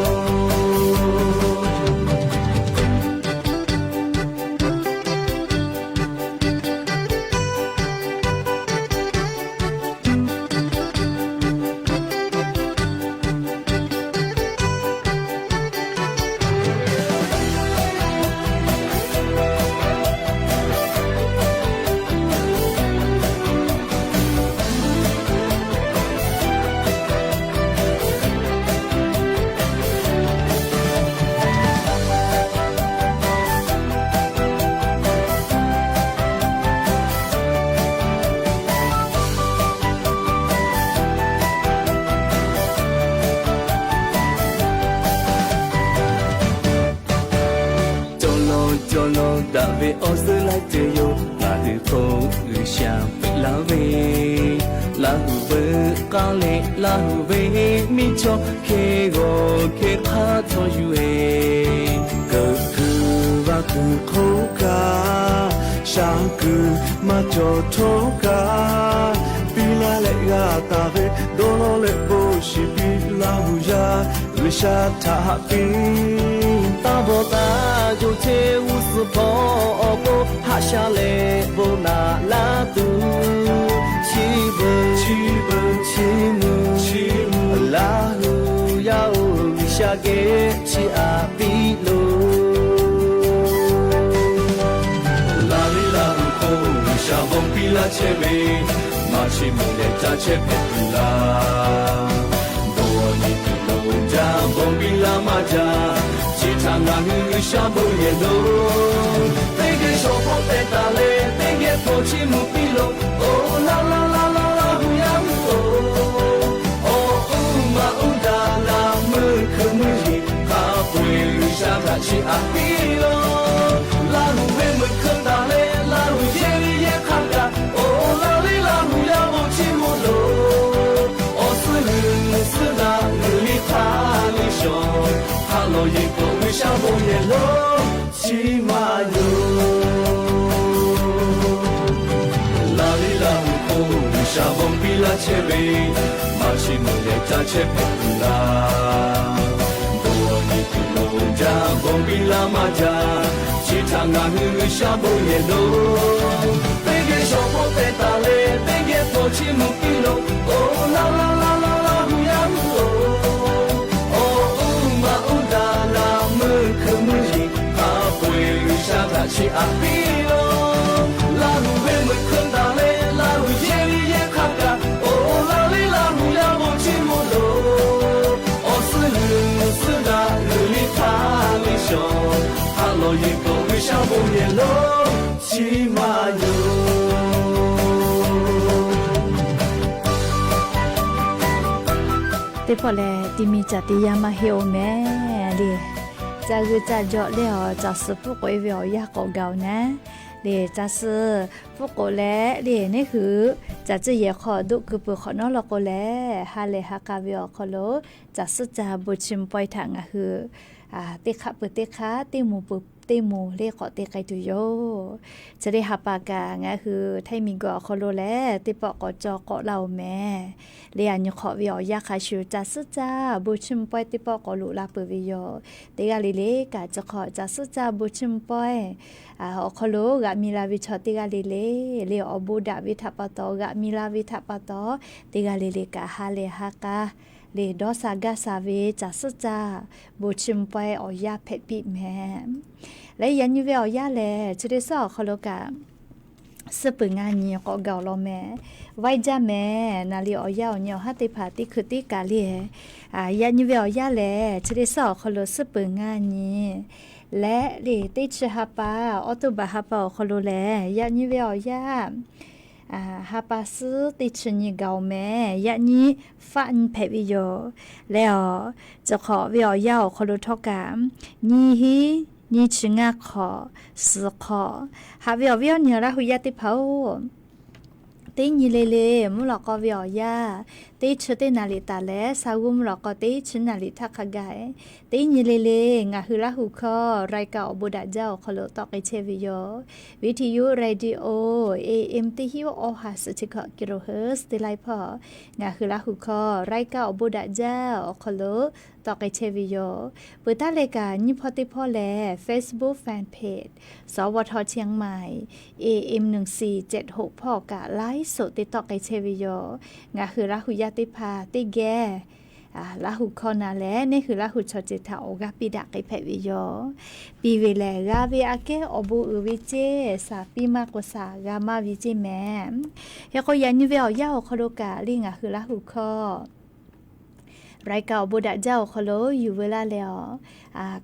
Cawˬ lawˬ cawˬ lawˬ daꞈ ve awˬ suhˉ laiˉ ceuˬ yoˬ. Ngaˬ hui hk'oˆ G'uiˬsha piˇ laˇ ve, Laˇhuˍ veuꞈ k'aˇ leh Laˇhuˍ ve miˇ chaw hk'e g'awˬ hk'e hk'aˇ chaw yuˬ-e. Keu kuiˬ vaˇ kuiˬ hk'oˆ kaꞈ Shaˍ kuiˬ maˇ cawˬ htawˇ kaꞈ, piˇ laˇ leh g'a taˍ ve dawˇ lawˇ leh bon shiˍ piˇ laˇ hui yaˇ, G'uiˬsha htaꞈ haꞈ piˇ. Taˇ bawˬ taˇ yoˬ, cheˇ g'uˇ suhˍ hpawˇ awˬ pon haꞈ sha leh bon naꞈ laˇ tuˬ, chi beuꞈ chi beuꞈ chi mvuhˇ chi mvuhˇ Laˇ hu yaˇ-oˬ, G'uiˬsha geh chi aꞈ piˇ loˬ. Laˇ ve Laˇ hu hk'oˆ G'uiˬsha bon piˇ laˇ chehˇ ve, maˇ chi mvuhˇ leh ca chehˇ hpehꞈ tuˬ laˇ. Bon awˬ nyi tuˬ lo jaˇ, bon piˇ laˇ maˇ jaˇ, chi htaꞈ ngaˬ hui G'uiˬsha bon yehˬ loˬ. Teˇ geh shawˍ hpawˇ teh taˍ leh, teˇ geh hpawˇ chi mvuhˇ piˇ loˬ. Oˬ laˇ laˇ laˇ laˇ Laˇ hu yaˇ hui-oˬ, awˬ uˉ maꞈ uˉ daꞈ laꞈ meuˇ hkeu meuˇ yeˬ hk'a peu-eˬ G'uiˬsha htaꞈ chi aꞈ piˇ loˬ. Laˇ hu ve meuꞈ hkeu taˍ leh, Laˇ hu yehˬ ve yehˬ hk'a gaˬ, oˬ laˇ ve Laˇ hu yaˇ bon chi mvuhˇ loˬ. Awˬ suhˉ g'uiˬ suhˉ daꞈ g'uiˬ liˇ hk'aˇ liˇ shawˍ, ha lawˬ yeˬ k'o G'uiˬsha bon yehˬ loˬ, chi maˇ yoˬ. Laˇ ve Laˇ hu hk'oˆ G'uiˬsha bon piˇ laˇ chehˇ ve, maˇ chi mvuhˇ leh ca chehˇ hpehꞈ tuˬ laˇ. Bon awˬ nyi tuˬ lo jaˇ, bon piˇ laˇ maˇ jaˇ, chi htaꞈ ngaˬ hui G'uiˬsha bon yehˬ loˬ. Teˇ geh shawˍ hpawˇ teh taˍ leh, teˇ geh hpawˇ chi mvuhˇ piˇ loˬ. Oˬ laˇ laˇ laˇ laˇ Laˇ hu yaˇ hui-oˬ, awˬ uˉ maꞈ uˉ daꞈ laꞈ meuˇ hkeu meuˇ yeˬ hk'a peu-eˬ G'uiˬsha htaꞈ chi aꞈ piˇ loˬ. Laˇ hu ve meuꞈ hkeu taˍ leh, Laˇ hu yehˬ ve yehˬ hk'a gaˬ, oˬ laˇ ve Laˇ hu yaˇ bon chi mvuhˇ loˬ. Awˬ suhˉ g'uiˬ suhˉ daꞈ g'uiˬ liˇ hk'aˇ liˇ shawˍ, ha lawˬ yeˬ k'o G'uiˬsha bon yehˬ loˬ, chi maˇ yoˬ. Teˇ pawˆ lehˬ, ti mi caˬ te yaˇ maˇ heˆ-oˬ mehˍ le. Caˬ g'uiˬ caˬ jawꞈ leh awˬ caˬ suhˍ pfuhˇ k'oꞈ-e ve awˬ yanˇ k'awꞈ gaˬ-oˬ naˉ le. Caˬ suhˍ pfuhˇ k'oꞈ leh le, neˇ hui caˬ tcuh yehˬ hk'aw doˆ keu peuˬ hk'awꞈ nawˉ law k'o lehˬ, ha lehˬ ha k'a ve awˬ hk'aw lo caˬ suhˉ caˬ bon chiˇ mvuh pawehˇ htaꞈ ngaˬ hui teˇ hk'aˆ peuˬ teˇ hk'aˆ, teˇ moˍ peuˬ teˇ moˍ le k'awꞈ te k'ai tuˬ yoˬ. Chi teˇ ha pa kaꞈ ngaˬ hui Htaiˇ miˬguiˬ awˬ hk'aw lo lehˬ, teˇ pawˆ k'awꞈ cawˬ k'awꞈ laˇ-oˬ mehˍ le. Aˬ nyi hk'awꞈ ve awˬ yanˇ hk'a shuˍ caˬ suhˉ caˬ bon chiˇ mvuh pawehˇ teˇ pawˆ k'awꞈ loꞈ la peuˬ ve yoˬ. Teˇ g'aˇ le le kaꞈ chi hk'awꞈ caˬ suhˉ caˬ bon chiˇ mvuh pawehˇ awˬ hk'aw lo g'aꞈ mi la ve chaw teˇ g'aˇ le le, le awˬ bon daꞈ ve htaꞈ pa taw, g'aꞈ mi la ve htaꞈ pa taw, teˇ g'aˇ le le kaꞈ ha lehˬ ha k'a le dawˇ sha gaˇ sha ve caˬ suhˉ caˬ bon chiˇ mvuh pawehˇ awˬ yanˇ hpehꞈ piˇ mehˍ. Leh yaꞈ nyi ve awˬ yanˇ lehˬ, chi teˇ suhˉ awˬ hk'aw lo kaꞈ suhˉ peuˬ ngaˇ nyi k'awꞈ gaˬ-oˬ law mehˍ. Vaiˇ jaˇ mehˍ. Naˍ liˍ awˬ yanˇ awˬ nyi awˬ haˉ teˇ hpaˍ teˇ hkui tiˉ kaꞈ le, yaꞈ nyi ve awˬ yanˇ lehˬ, chi teˇ suhˉ awˬ hk'aw lo suhˉ peuˬ ngaˇ nyi leh le teˇ chi ha pa, October ha pa awˬ hk'aw lo lehˬ, yaꞈ nyi ve awˬ yanˇ ha pa suhˉ teˇ chi nyi gaˬ-oˬ mehˍ. Yaꞈ nyi faˆ nyi hpehꞈ ve yoˬ. Leh awˬ, chi hk'awꞈ ve awˬ yanˇ awˬ hk'aw lo htawˇ kaꞈ nyiˇ hinˉ nyiˇ chi ngaˇ hk'awꞈ, suhˍ hk'awꞈ, haꞈ ve awˬ viˉ awˬ nyi Laˇ hu yaˇ teˇ hpaˍ-oˬ, teˇ nyi le le mvuhˇ lawꞈ k'aw ve awˬ yanˇ, teˇ chi teˇ naˍ liˍ taˍ leh, sa g'uˇ mvuhˇ lawꞈ k'aw teˇ chi naˍ liˍ htaˇ hk'a gaˬ, teˇ nyi le le ngaˬ hui Laˇ hu hkawˇ รายการ awˬ bon daꞈ jaˇ awˬ hk'aw lo tawˆ k'ai chehˇ ve yoˬ. Viˇtiˇ yuˇ radio, A M teˇ hinˉ awˇ ha suhˍ chi hkawꞈ kilohertz teˇ laiˉ hpawˇ ngaˬ hui Laˇ hu hkawˇ รายการ awˬ bon daꞈ jaˇ awˬ hk'aw lo tawˆ k'ai chehˇ ve yoˬ. Peuˬ taˉ leh kaꞈ nyiˇ hpawˇ teˇ hpawˇ lehˬ, Facebook fan page สวท เชียงใหม่ A M หนึ่งสี่เจ็ดหก hpawˇ kaꞈ ไลฟ์สด te tawˆ k'ai chehˇ ve yoˬ. Ngaˬ hui Laˇ hu yaˇ teˇ hpaˍ teˇ geh Laˇ hu hkawˇ na leh, neˇ hui Laˇ hu chaw ceuˬ htaꞈ awˬ g'aˇ piˇ daꞈ k'ai hpehꞈ ve yoˬ. Piˇ ve lehˬ, g'a ve aꞈ kehˉ awˬ bon uiˍ ve ceˇ, shaˍ piˇ maˇ k'o shaˍ g'a maˇ ve ceˇ mehˍ. Hk'e k'o, yaꞈ nyi ve awˬ yanˇ awˬ hk'aw lo kaꞈ le ngaˬ hui Laˇ hu hkawˇ รายการ awˬ bon daꞈ jaˇ awˬ hk'aw lo yuˬ veu laˇ leh awˬ,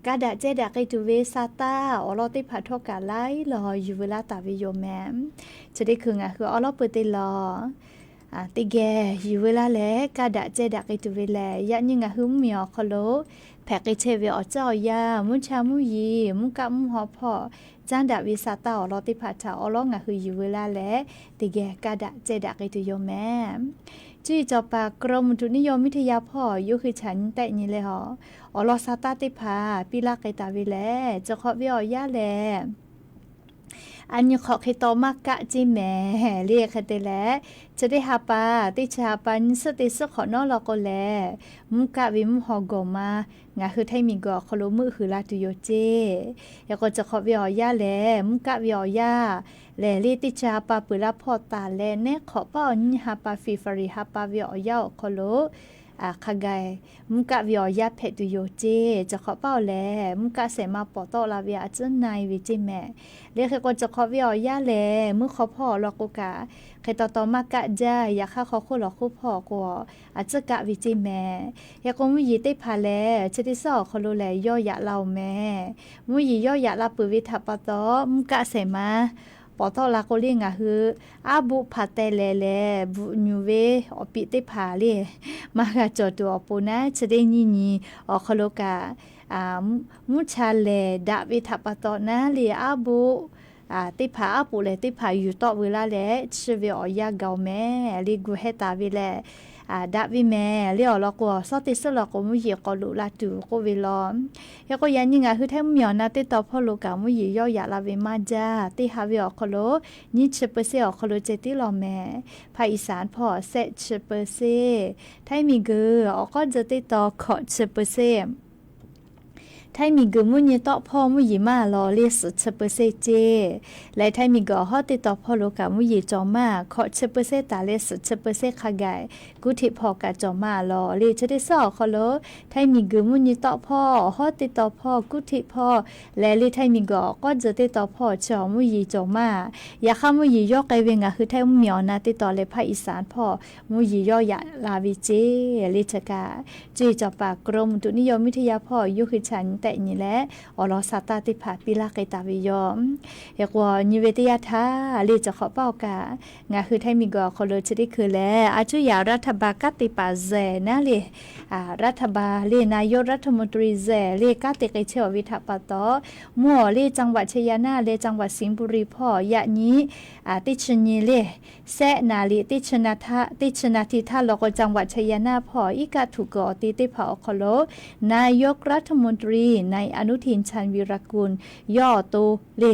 kaˇ daꞈ cehˇ daꞈ k'ai tuˬ ve sa taˇ awˬ lawn teˇ hpaˍ htawˇ kaꞈ laiˉ lawˬ yuˬ veu laˇ taˍ ve yoˬ mehˍ. Chi teˇ hkui ngaˬ hui awˉ lawˉ peu te lawˬ teˇ geh yuˬ veu laˇ leh, kaˇ daꞈ cehˇ daꞈ k'ai tuˬ ve lehˬ, yaꞈ nyi ngaˬ hui mvuhˇmiˬ awˬ hk'aw lo hpehꞈ k'ai chehˇ ve awˬ caˇ awˬ yanˇ, mvuhˇ cha mvuhˇ yiˍ, mvuhˇ kaˆ mvuhˇ haw hpawˇ caˉ daꞈ ve sa taˇ awˬ lawn teˇ hpaˍ htaꞈ awˉ lawˉ ngaˬ hui yuˬ veu laˇ leh, teˇ geh kaˇ daꞈ cehˇ daꞈ k'ai tuˬ yoˬ mehˍ. Cuˇ yiˍ cawˬ paˍ กรมอุตุนิยมวิทยา hpawˇ yawˇ hui chaꞈ nyi tehˆ nyi leh awˬ, awˬ lawn sa taˇ teˇ hpaˍ piˇ laˇ k'ai taˍ ve lehˬ, cawˬ hk'awꞈ ve awˬ yanˇ lehˬ, A nyi hk'awꞈ hk'e taw maˇ kaˆ ceˇ mehˍ le. Hk'e te leh, chi teˇ ha pa, teˇ chi ha pa nyiˇ suhˉ teˇ suhˉ hk'awꞈ nawˉ law k'o lehˬ, mvuhˇ kaˆ ve mvuhˇ haw gawˬ ma ngaˬ hui Htaiˇ miˬguiˬ awˬ hk'aw lo meuˆ huiˍ la tuˬ yoˬ ceˇ. Hk'e k'o, chi hk'awꞈ ve awˬ yanˇ lehˬ, mvuhˇ kaˆ ve awˬ yanˇ lehˬ le, teˇ chi ha pa peuˬ laˇ hpawˇ taˍ leh, neˉ hk'awꞈ paˆ awˬ nyiˇ ha pa, February ha pa ve awˬ yanˇ awˬ hk'aw lo hk'a gaˬ mvuhˇ kaˆ ve awˬ yanˇ hpehꞈ tuˬ yoˬ ceˇ. Chi hk'awꞈ paˆ awˬ lehˬ, mvuhˇ kaˆ shehˍ ma pawˍ tawˆ la ve a ciˉ na e ve ceˇ mehˍ le. Hk'e k'o, chi hk'awꞈ ve awˬ yanˇ lehˬ, mvuhˇ hk'aw hpawˇ awˬ lawn k'o kaꞈ, hk'e taw taw maˇ kaˆ jaˇ. Yaꞈ hk'aˇ, hk'aw hk'oˆ lawˬ hk'oˆ hpawˇ k'o, a ciˉ kaˆ ve ceˇ mehˍ. Hk'e k'o, mvuhˇ yeˬ teˇ hpaˍ lehˬ, chi teˇ suhˉ awˬ hk'aw lo lehˬ, yawˇ yaꞈ la oˬ mehˍ. Mvuhˇ yeˬ yawˇ yaꞈ la peuˬ ve htaꞈ pa taw, mvuhˇ kaˆ shehˍ ma pawˍ tawˆ la k'o le, ngaˬ hui aˉ boˆ hpaˍ teh lehˍ lehˍ bvuhꞈ nyuˬ ve awˬ piꞈ teˇ hpaˍ le, maˇ g'a cawˬ tuˬ awˬ pon naˉ, chi teˇ nyiˇ nyi awˬ hk'aw lo kaꞈ, mvuhˇ cha lehˍ daꞈ ve htaꞈ pa taw naˉ le, aˉ boˆ teˇ hpaˍ, aˉ poꞈ lehˍ teˇ hpaˍ yuˬ tawˆ veu laˇ leh, chi ve awˬ yanˇ gaˬ oˬ mehˍ le, gu hehˇ taˍ ve lehˬ, daꞈ ve mehˍ le. Awˬ lawn k'o, awˬ suhˉ teˇ suhˉ law k'o, mvuhˇ yeˬ k'awꞈ loꞈ la tuˬ k'oˆ ve law. Hk'e k'o, yaꞈ nyi ngaˬ hui Htaiˇ mvuhˇmiˬ awˬ na teˇ taw hpawˇ lo kaꞈ mvuhˇ yeˬ yawˇ yaꞈ la ve maˇ jaˇ. Teˇ ha ve awˬ hk'aw lo nyiˇ chi เปอร์เซ็นต์ awˬ hk'aw lo ceh tiˉ law mehˍ. ภาคอีสาน hpawˇ shehˆ chi เปอร์เซ็นต์, Htaiˇ miˬguiˬ awˬ k'awˉ tcuh teˇ taw hkawꞈ chi เปอร์เซ็นต์. Htaiˇ miˬguiˬ mvuhˇ nyi tawˆ hpawˇ mvuhˇ yeˬ maˇ lawˬ le, suhˍ chi เปอร์เซ็นต์ ceˇ. Leh Htaiˇ miˬguiˬ awˬ hawˉ teˇ taw hpawˇ lo kaꞈ mvuhˇ yeˬ cawˬ maˇ, hkawꞈ chi เปอร์เซ็นต์ taˍ leh suhˍ chi เปอร์เซ็นต์ hk'a gaˬ kuˉ hteꞈ hpawˇ kaꞈ cawˬ maˇ lawˬ le. Chi teˇ suhˉ awˬ hk'aw lo Htaiˇ miˬguiˬ mvuhˇ nyi tawˆ hpawˇ, awˬ hawˉ teˇ taw hpawˇ, kuˉ hteꞈ hpawˇ leh le Htaiˇ miˬguiˬ awˬ k'awˉ tcuh teˇ taw hpawˇ chi awˬ mvuhˇ yeˬ cawˬ maˇ. Yaꞈ hk'aˇ, mvuhˇ yeˬ yawˇ k'ai ve ngaˬ hui Htaiˇ mvuhˇmiˬ awˬ na teˇ taw leh ภาคอีสาน hpawˇ mvuhˇ yeˬ yawˇ yaꞈ la ve ceˇ le. Chi kaꞈ, ceˇ cawˬ paˍ กรมอุตุนิยมวิทยา hpawˇ yawˇ hui chaꞈ nyi tehꞈ nyi leh, awˬ lawn sa taˇ teˇ hpaˍ piˇ laˇ k'ai taˍ ve yoˬ. Hk'e k'o, nyi ve teˇ yanˇ htaˇ le, cawˬ hk'awꞈ paˆ awˬ kaꞈ ngaˬ hui Htaiˇ miˬguiˬ awˬ hk'aw lo chi teˇ hkui leh, a cuˉ yaꞈ รัฐบาล kanˉ te paˍ zehˬ naˉ le, รัฐบาล le นายกรัฐมนตรี zehˬ le kanˉ te k'ai chehˇ awˬ ve htaꞈ pa taw, mvuhˇ awˬ le จังหวัดชัยนาท leh จังหวัดสิงห์บุรี hpawˇ yaꞈ nyi teˇ chi nyi le, shehˆ naˍ riˍ teˇ chi naˍ tiˍ htaˇ law k'o, จังหวัดชัยนาท hpawˇ iˉ kaˆ htuꞈ kuiˬ awˬ te teˇ hpaˍ awˬ hk'aw lo นายกรัฐมนตรี นายอนุทิน ชาญวีรกูล yawˇ awˬ to le,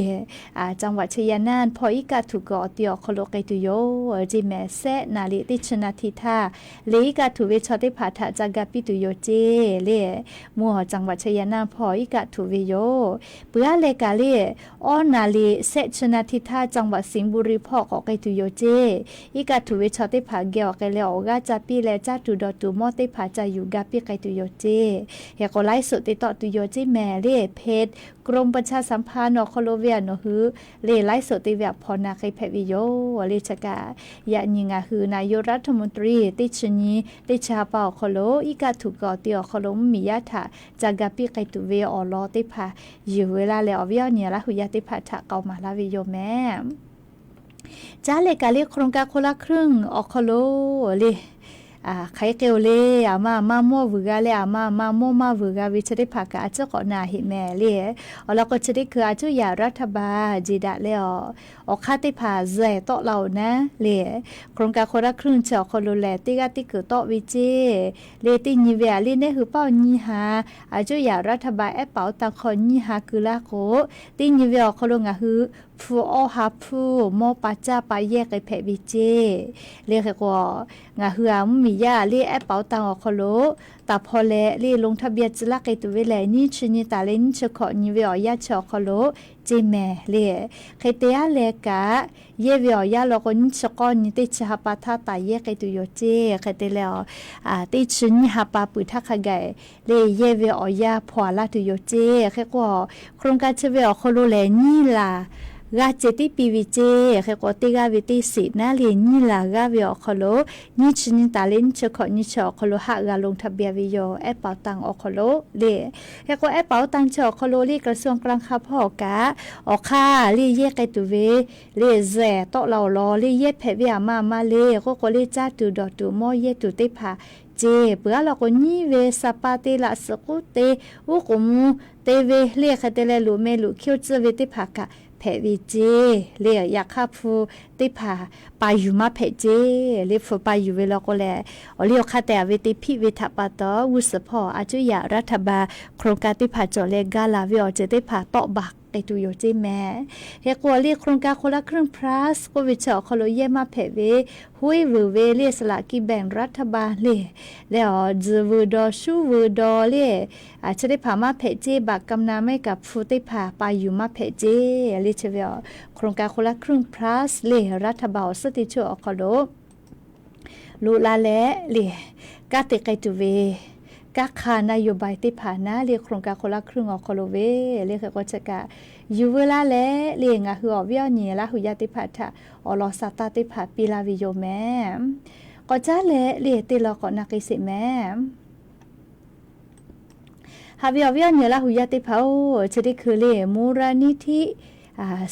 จังหวัดชัยนาท hpawˇ iˉ kaˆ htuꞈ kuiˬ awˬ te awˬ hk'aw lo k'ai tuˬ yoˬ ceˇ mehˍ. Shehˆ naˍ riˍ teˇ chi naˍ tiˍ htaˇ le iˉ kaˆ htuꞈ ve chaw teˇ hpaˍ htaꞈ ca ga piˇ tuˬ yoˬ ceˇ le. Mvuhˇ awˬ จังหวัดชัยนาท hpawˇ iˉ kaˆ htuꞈ ve yoˬ. Peuˬ aˉ leh kaꞈ le, awˇ naˍ riˍ shehˆ chi naˍ tiˍ htaˇ จังหวัดสิงห์บุรี hpawˇ k'awꞈ k'ai tuˬ yoˬ ceˇ. Iˉ kaˆ htuꞈ ve chaw teˇ hpaˍ geh awˬ k'ai leh awˬ g'aˇ ca piˇ leh caˇ tuˬ dawˬ tuˬ mawˇ teˇ hpaˍ ca yuˬ ga piˇ k'ai tuˬ yoˬ ceˇ. Hk'e k'o, ไลฟ์สด te tawˆ tuˬ yoˬ ceˇ mehˍ le. เพจ กรมประชาสัมพันธ์ awˬ hk'aw lo ve a nawˬ hui le ไลฟ์สด te ve a hpawnˬ na hk'e hpehꞈ ve yoˬ le. Chi kaꞈ, yaꞈ nyi ngaˬ hui นายกรัฐมนตรี teˇ chi nyi teˇ chi ha pa awˬ hk'aw lo iˉ kaˆ htuꞈ kuiˬ awˬ te awˬ hk'aw lo mvuhˇmiˬ yaˇ htaꞈ ca ga piˇ k'ai tuˬ ve awˬ lawn teˇ hpaˍ yuˬ ve laˇ leh, awˬ viˉ awˬ nyi Laˇ hu yaˇ teˇ hpaˍ htaꞈ k'aoˍ maˍ laˇ ve yoˬ mehˍ. Caˉ leh kaꞈ le, โครงการคนละครึ่ง awˬ hk'aw lo le, hk'aˬ hk'e k'ai oˬ le, aˬ ma aˬ ma mawˇ vuiˬ g'a leh aˬ ma aˬ ma mawˇ maˇ vuiˬ g'a ve chi teˇ hpaˍ kaꞈ a ciˉ k'awꞈ na heꞈ mehˍ le. Awˬ lawn k'o, chi teˇ hkui a cuˉ yaꞈ รัฐบาล jeˬ daꞈ leh awˬ, awˬ hk'aˇ teˇ hpaˍ zehˬ tawˆ la oˬ naˉ le. โครงการคนละครึ่ง chi awˬ hk'aw lo lehˬ, teˇ g'aˇ teˇ kuiˬ tawˆ ve ceˇ le. Teˇ nyi ve a le, neˉ hui paˆ awˬ nyiˇ ha, a cuˉ yaꞈ รัฐบาล ehˉ paˍ oˇ tanˇ hk'aw nyiˇ ha keu laˇ k'o, teˇ nyi ve awˬ hk'aw lo ngaˬ hui hpu awˇ ha hpu mawˇ pa caˇ pa yehˇ k'ai hpehꞈ ve ceˇ le. Hk'e k'o, ngaˬ hui a mvuhˇmiˬ yaˇ le ehˉ paˍ oˇ tanˇ awˬ hk'aw lo taˍ hpaw leh le ลงทะเบียน tcuh laˇ k'ai tuˬ ve lehˬ, nyiˇ chi nyi taˍ leh nyiˇ chi hkawꞈ nyi ve awˬ yanˇ chi awˬ hk'aw lo ceˇ mehˍ le. Hk'e te aˉ leh kaꞈ, yehˇ ve awˬ yanˇ law k'o, nyiˇ chi k'awˇ nyi teˇ chi ha pa htaˇ taˍ yehˇ k'ai tuˬ yoˬ ceˇ. Hk'e te leh, teˇ chi nyiˇ ha pa peuˬ htaˇ hk'a gaˬ le, yehˇ ve awˬ yanˇ hpawnˬ a laˇ tuˬ yoˬ ceˇ. Hk'e k'o, โครงการ chi ve awˬ hk'aw lo lehˬ, nyiˇ laˬ g'aˇ ceh tiˉ piˇ ve ceˇ. Hk'e k'o, teˇ g'aˇ ve teˇ shiˍ naˉ le, nyiˇ laˬ g'aˇ ve awˬ hk'aw lo nyiˇ chi nyi taˍ leh nyiˇ chi hkawꞈ nyi chi awˬ hk'aw lo haˆ g'a ลงทะเบียน ve yoˬ, ehˉ paˍ oˇ tanˇ awˬ hk'aw lo le. Hk'e k'o, ehˉ paˍ oˇ tanˇ chi awˬ hk'aw lo le, กระทรวงการคลัง hpawˇ awˬ kaꞈ awˬ hk'aˇ le yehˇ k'ai tuˬ ve le, zehˬ tawˆ la awˬ lawn le, yehˇ hpehꞈ ve aˬ ma aˬ ma le k'oˆ k'o le, caˇ tuˬ dawˬ tuˬ mawˇ yehˇ tuˬ teˇ hpaˍ ceˇ. Peuˬ aˉ law k'o, nyiˇ ve sa pa te laꞈ suhˍ k'uˉ te uˉ k'oˍ mvuh te ve le, hk'e te leh loꞈ meh loꞈ hkiˇ oˇ tcuhˇ ve teˇ hpaˍ kaꞈ hpehꞈ ve ceˇ le. Yaꞈ hk'aˇ, hpu teˇ hpaˍ pa yuˬ maˇ hpehꞈ ceˇ le. Hpu pa yuˬ ve law k'o lehˬ, awˬ liˇ awˬ hk'aˇ tehꞈ ve te hpiˆ ve htaꞈ pa taw, g'uˇ suhˍ hpawˇ a cuˉ yaꞈ รัฐบาล โครงการ teˇ hpaˍ cawˬ leh ga laˬ ve awˬ ceuˬ teˇ hpaˍ tawˆ baˬ k'ai tuˬ yoˬ ceˇ mehˍ. Hk'e k'o le โครงการคนละครึ่ง plus k'oˆ ve chi awˬ hk'aw lo yehˇ maˇ hpehꞈ ve, hoˉ vuiˬ ve le สลากกินแบ่งรัฐบาล le, leh awˬ tzuhˬ vuiˬ daw shuˉ vuiˬ daw le, chi teˇ hpaˍ maˇ hpehꞈ ceˇ, บัตรกำนัล maˇ heˆ kaꞈ ภู teˇ hpaˍ pa yuˬ maˇ hpehꞈ ceˇ le. Chi ve awˬ โครงการคนละครึ่ง plus le รัฐบาล awˬ suhˉ teˇ ceuˬ awˬ hk'aw lo loꞈ la leh le, kanˉ te k'ai tuˬ ve kanˉ hk'a นโยบาย teˇ hpaˍ naˉ le โครงการคนละครึ่ง awˬ hk'aw lo ve le. Hk'e k'o chi kaꞈ yuˬ veu laˇ leh le, ngaˬ hui awˬ viˉ awˬ nyi Laˇ hu yaˇ teˇ hpaˍ htaꞈ awˬ lawn sa taˇ teˇ hpaˍ piˇ laˇ ve yoˬ mehˍ. K'awꞈ caˉ leh le, teˇ lawn k'awꞈ na k'ai sheˍ mehˍ. Haꞈ ve awˬ viˉ awˬ nyi Laˇ hu yaˇ teˇ hpaˍ-oˬ, chi teˇ hkui le มูลนิธิ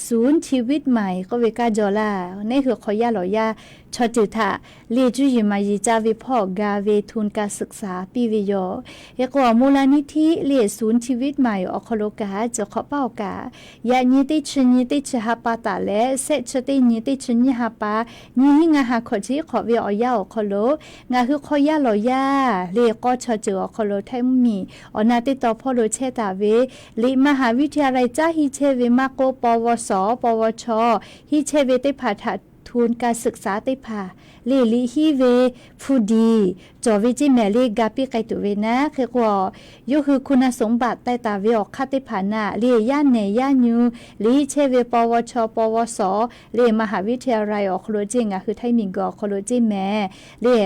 ศูนย์ชีวิตใหม่ k'oˆ ve kanˉ jaw laˇ. Neˇ hui hk'aw yaˇ lawˬ yaˇ chaw ceuˬ htaꞈ le cuˇ yiˍ maˍ yiˍ ca ve hpawˇ ga ve ทุนการศึกษา piˇ ve yoˬ. Hk'e k'o มูลนิธิ le ศูนย์ชีวิตใหม่ awˬ hk'aw lo kaꞈ, ceuˬ hk'awꞈ paˉ awˬ kaꞈ, yaꞈ nyi teˇ chi nyi teˇ chi ha pa taˍ leh shehˆ chi teˇ nyi teˇ chi nyiˇ ha pa, nyiˇ hinˉ ngaˇ ha hkawꞈ chi hk'awꞈ ve awˬ yanˇ awˬ hk'aw lo ngaˬ hui hk'aw yaˇ lawˬ yaˇ le k'awˇ chaw ceuˬ awˬ hk'aw lo htaiˇ mvuhˇmiˬ awˬ na teˇ taw hpawˇ lo chehˇ taˍ ve, liꞈ มหาวิทยาลัย caˉ hiˇ chehˇ ve maˇ k'oˆ, ปวส ปวช hiˇ chehˇ ve teˇ hpaˍ htaꞈ ทุนการศึกษา teˇ hpaˍ le liꞈ hiˉ ve ภู diˍ cawˬ ve ceˇ mehˍ le ga piˇ k'ai tuˬ ve naˉ. Hk'e k'o, yawˇ hui คุณสมบัติ taiˍ taˍ ve awˬ hk'aˇ teˇ hpaˍ naˉ le yaˇ nehˬ yaˇ nyu liꞈ hiˇ chehˇ ve ปวช ปวส le มหาวิทยาลัย awˬ hk'aw lo ceˇ, ngaˬ hui htaiˇ miˬguiˬ awˬ hk'aw lo ceˇ mehˍ le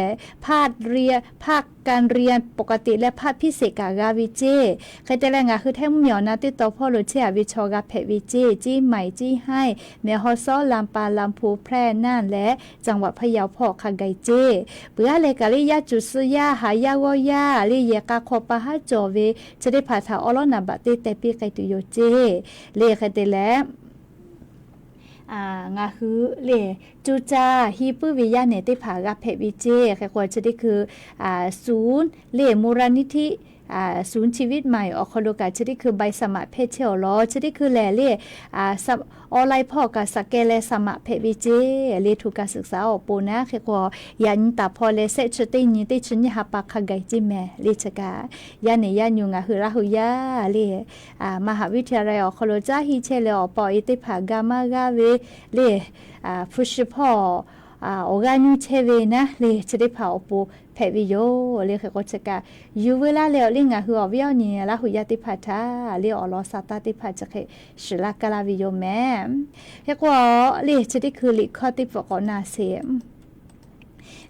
ภาคเรียน ภาคการเรียนปกติ leh ภาคพิเศษ kaꞈ g'a ve ceˇ. Hk'e te leh ngaˬ hui htaiˇ mvuhˇmiˬ awˬ na teˇ taw hpawˇ lo chehˇ a ve chaw g'a hpehꞈ ve ceˇ, เชียงใหม่ เชียงราย แม่ฮ่องสอน ลำปาง ลำพูน แพร่ น่าน leh จังหวัดพะเยา hpawˇ hk'a gaˬ ceˇ. Peuˬ aˉ leh kaꞈ le yaˇ cuˬ suh yaˇ, haˍ yaˇ g'awˇ yaˇ le yehˬ k'a hk'aw pa haˉ cawˬ ve chi teˇ hpaˍ htaꞈ awˉ lawˉ naˍ baꞈ teˇ teh piˇ k'ai tuˬ yoˬ ceˇ le. Hk'e te leh ngaˬ hui le cuˇ caˇ hiˇ puiˉ ve yaˇ nehˬ teˇ hpaˍ g'a hpehꞈ ve ceˇ. Hk'e k'o chi teˇ hkui ศูนย์ le มูลนิธิ ศูนย์ชีวิตใหม่ awˬ hk'aw lo kaꞈ chi teˇ hkui ใบสมัคร hpehˇ chehˇ awˬ lawn chi teˇ hkui lehˬ le online hpawˇ kaꞈ สแกน leh สมัคร hpehꞈ ve ceˇ le ทุนการศึกษา awˬ pon naˉ. Hk'e k'o yaꞈ nyi taˍ hpawˇ leh shehˆ chi teˇ nyi teˇ chi nyiˇ ha pa hk'a gaˬ ceˇ mehˍ le. Chi kaꞈ yaˇ nehˬ yaˇ nyu ngaˬ hui Laˇ hu yaˇ le มหาวิทยาลัย awˬ hk'aw lo caˉ hiˇ chehˇ leh awˬ pa awˬ e teˇ hpaˍ ga maˇ g'aˇ ve le hpu shi hpawˇ awˬ g'aˇ nyiˇ chehˇ ve naˉ le chi teˇ hpaˍ awˬ pon hpehꞈ ve yoˬ le. Hk'e k'o chi kaꞈ yuˬ veu laˇ leh awˬ le ngaˬ hui awˬ viˉ awˬ nyi Laˇ hu yaˇ teˇ hpaˍ htaꞈ le awˬ lawn sa taˇ teˇ hpaˍ chi hk'e shiˍ laˇ kaˇ laˇ ve yoˬ mehˍ. Hk'e k'o le chi teˇ hkui liꞈ hkawˇ teˇ pfuhˍ k'awꞈ na sheˍ.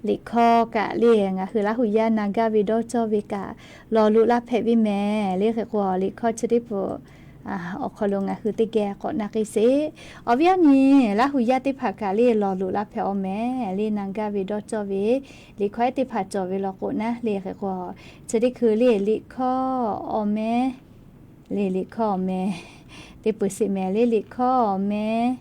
Liꞈ hkawˇ kaꞈ le ngaˬ hui Laˇ hu yaˇ na gaˇ ve dawˇ cawˇ ve kaꞈ lawˬ loꞈ la hpehꞈ ve mehˍ le. Hk'e k'o liꞈ hkawˇ chi teˇ pfuhˍ awˬ hk'aw lo ngaˬ hui teˇ geh k'awꞈ na k'ai sheˍ. Awˬ viˉ awˬ nyi Laˇ hu yaˇ teˇ hpaˍ kaꞈ le lawˬ loꞈ la hpehꞈ awˬ mehˍ le. Na gaˇ ve dawˇ cawˇ ve liꞈ hkawˇ ehˉ teˇ hpaˍ cawˬ ve law k'o naˉ le. Hk'e k'o chi teˇ hkui le liꞈ hkawˇ awˬ meh le liꞈ hkawˇ awˬ meh teˇ pfuhˍ sheˍ mehˍ le. Liꞈ hkawˇ awˬ meh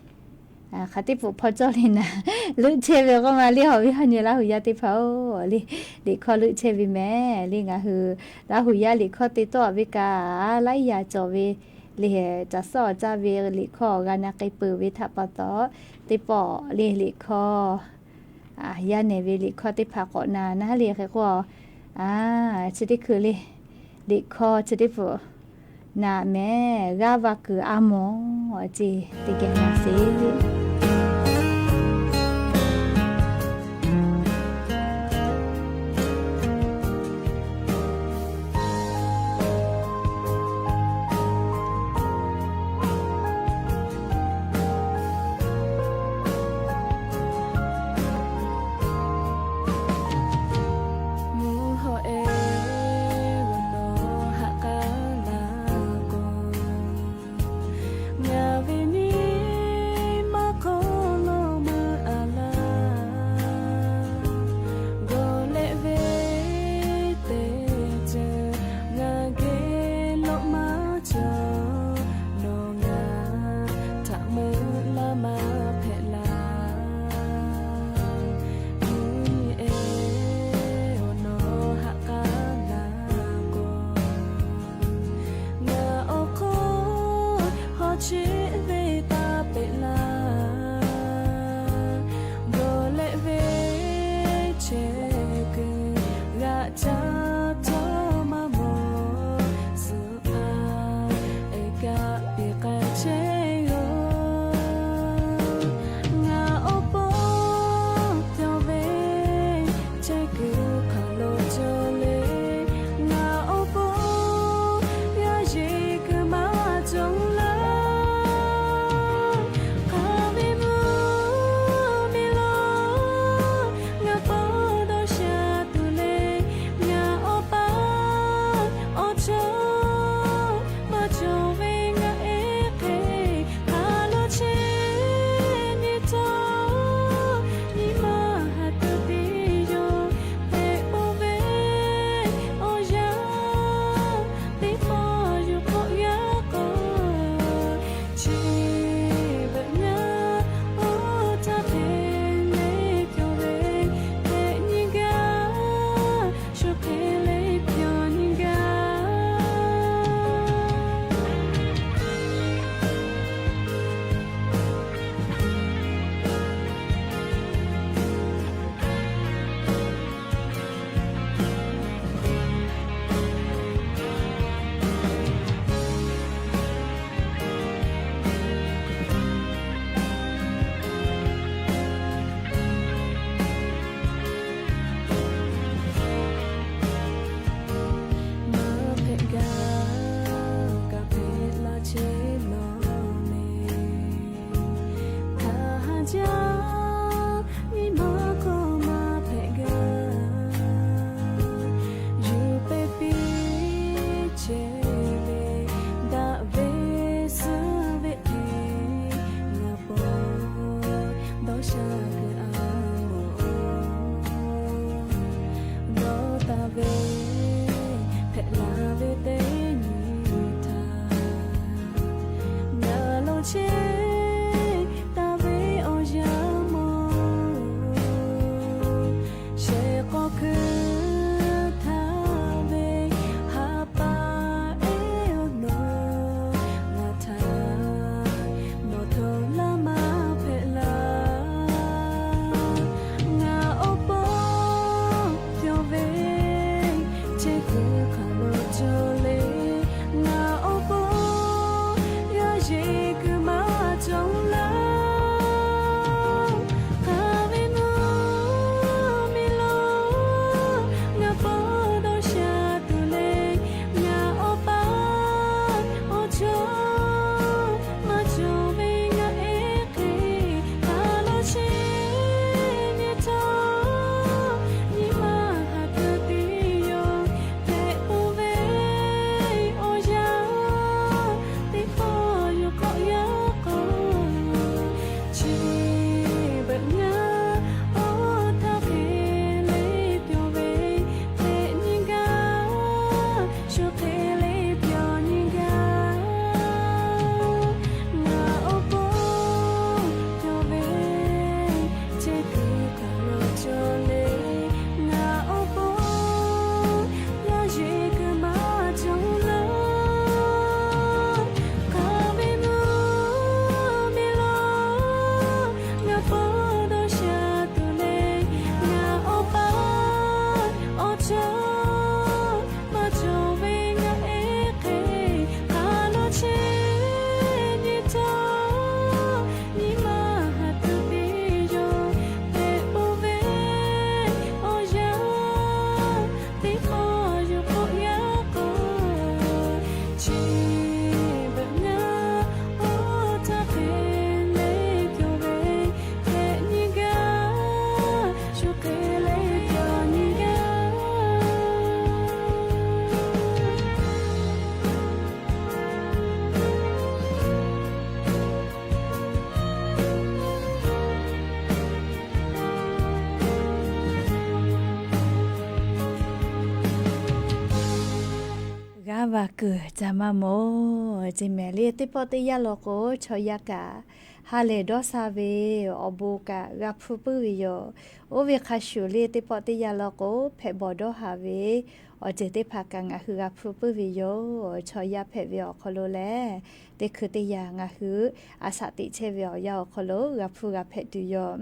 hk'aˬ teˇ pfuhˍ hpaw cawˇ le naˍ, leuˆ chehˇ ve k'oˆ ma le awˬ viˉ awˬ nyi Laˇ hu yaˇ teˇ hpaˍ-oˬ le. Liꞈ hkawˇ leuˆ chehˇ ve mehˍ le. Ngaˬ hui Laˇ hu yaˇ liꞈ hkawˇ te tawˆ ve kaꞈ laiˉ yaꞈ cawˬ ve le. Caˬ suhˉ awˬ caˇ ve liꞈ hkawˇ g'a na k'ai peuˬ ve htaꞈ pa taw, teˇ pawˆ le liꞈ hkawˇ yaˇ nehˬ ve liꞈ hkawˇ teˇ hpaˍ k'awꞈ na naˉ le. Hk'e k'o chi teˇ hkui le liꞈ hkawˇ chi teˇ pfuhˍ na mehˍ, g'aˇ va kuiˬ a mawˬ ceˇ teˇ geh na sheˍ. Mvuhˇ hawˬ eˬ g'a nawˬ haꞈ k'aˉ la k'o, ngaˬ ve nyi ma Vaˬ kuiˬ caˬ maˇ moˍ ceˬ mehˍ le. Teˇ pawˆ teˇ yanˇ law k'o, chaw yaˇ kaꞈ ha lehˬ dawˇ sha ve awˬ bon kaꞈ g'a hpuˇ puiˉ ve yoˬ. Oˇ ve hk'a shuˍ le, teˇ pawˆ teˇ yanˇ law k'o, hpehꞈ bawˬ dawˇ haˍ ve awˬ ceuˬ teˇ hpaˍ kaꞈ ngaˬ hui g'a hpuˇ puiˉ ve yoˬ. Chaw yaˇ hpehꞈ ve awˬ hk'aw lo lehˬ, teˇ hkui teˇ yanˇ ngaˬ hui a shaꞈ teꞈ chehˇ ve awˬ yanˇ awˬ hk'aw lo g'a hpuˇ g'a hpehꞈ tuˬ yoˬ.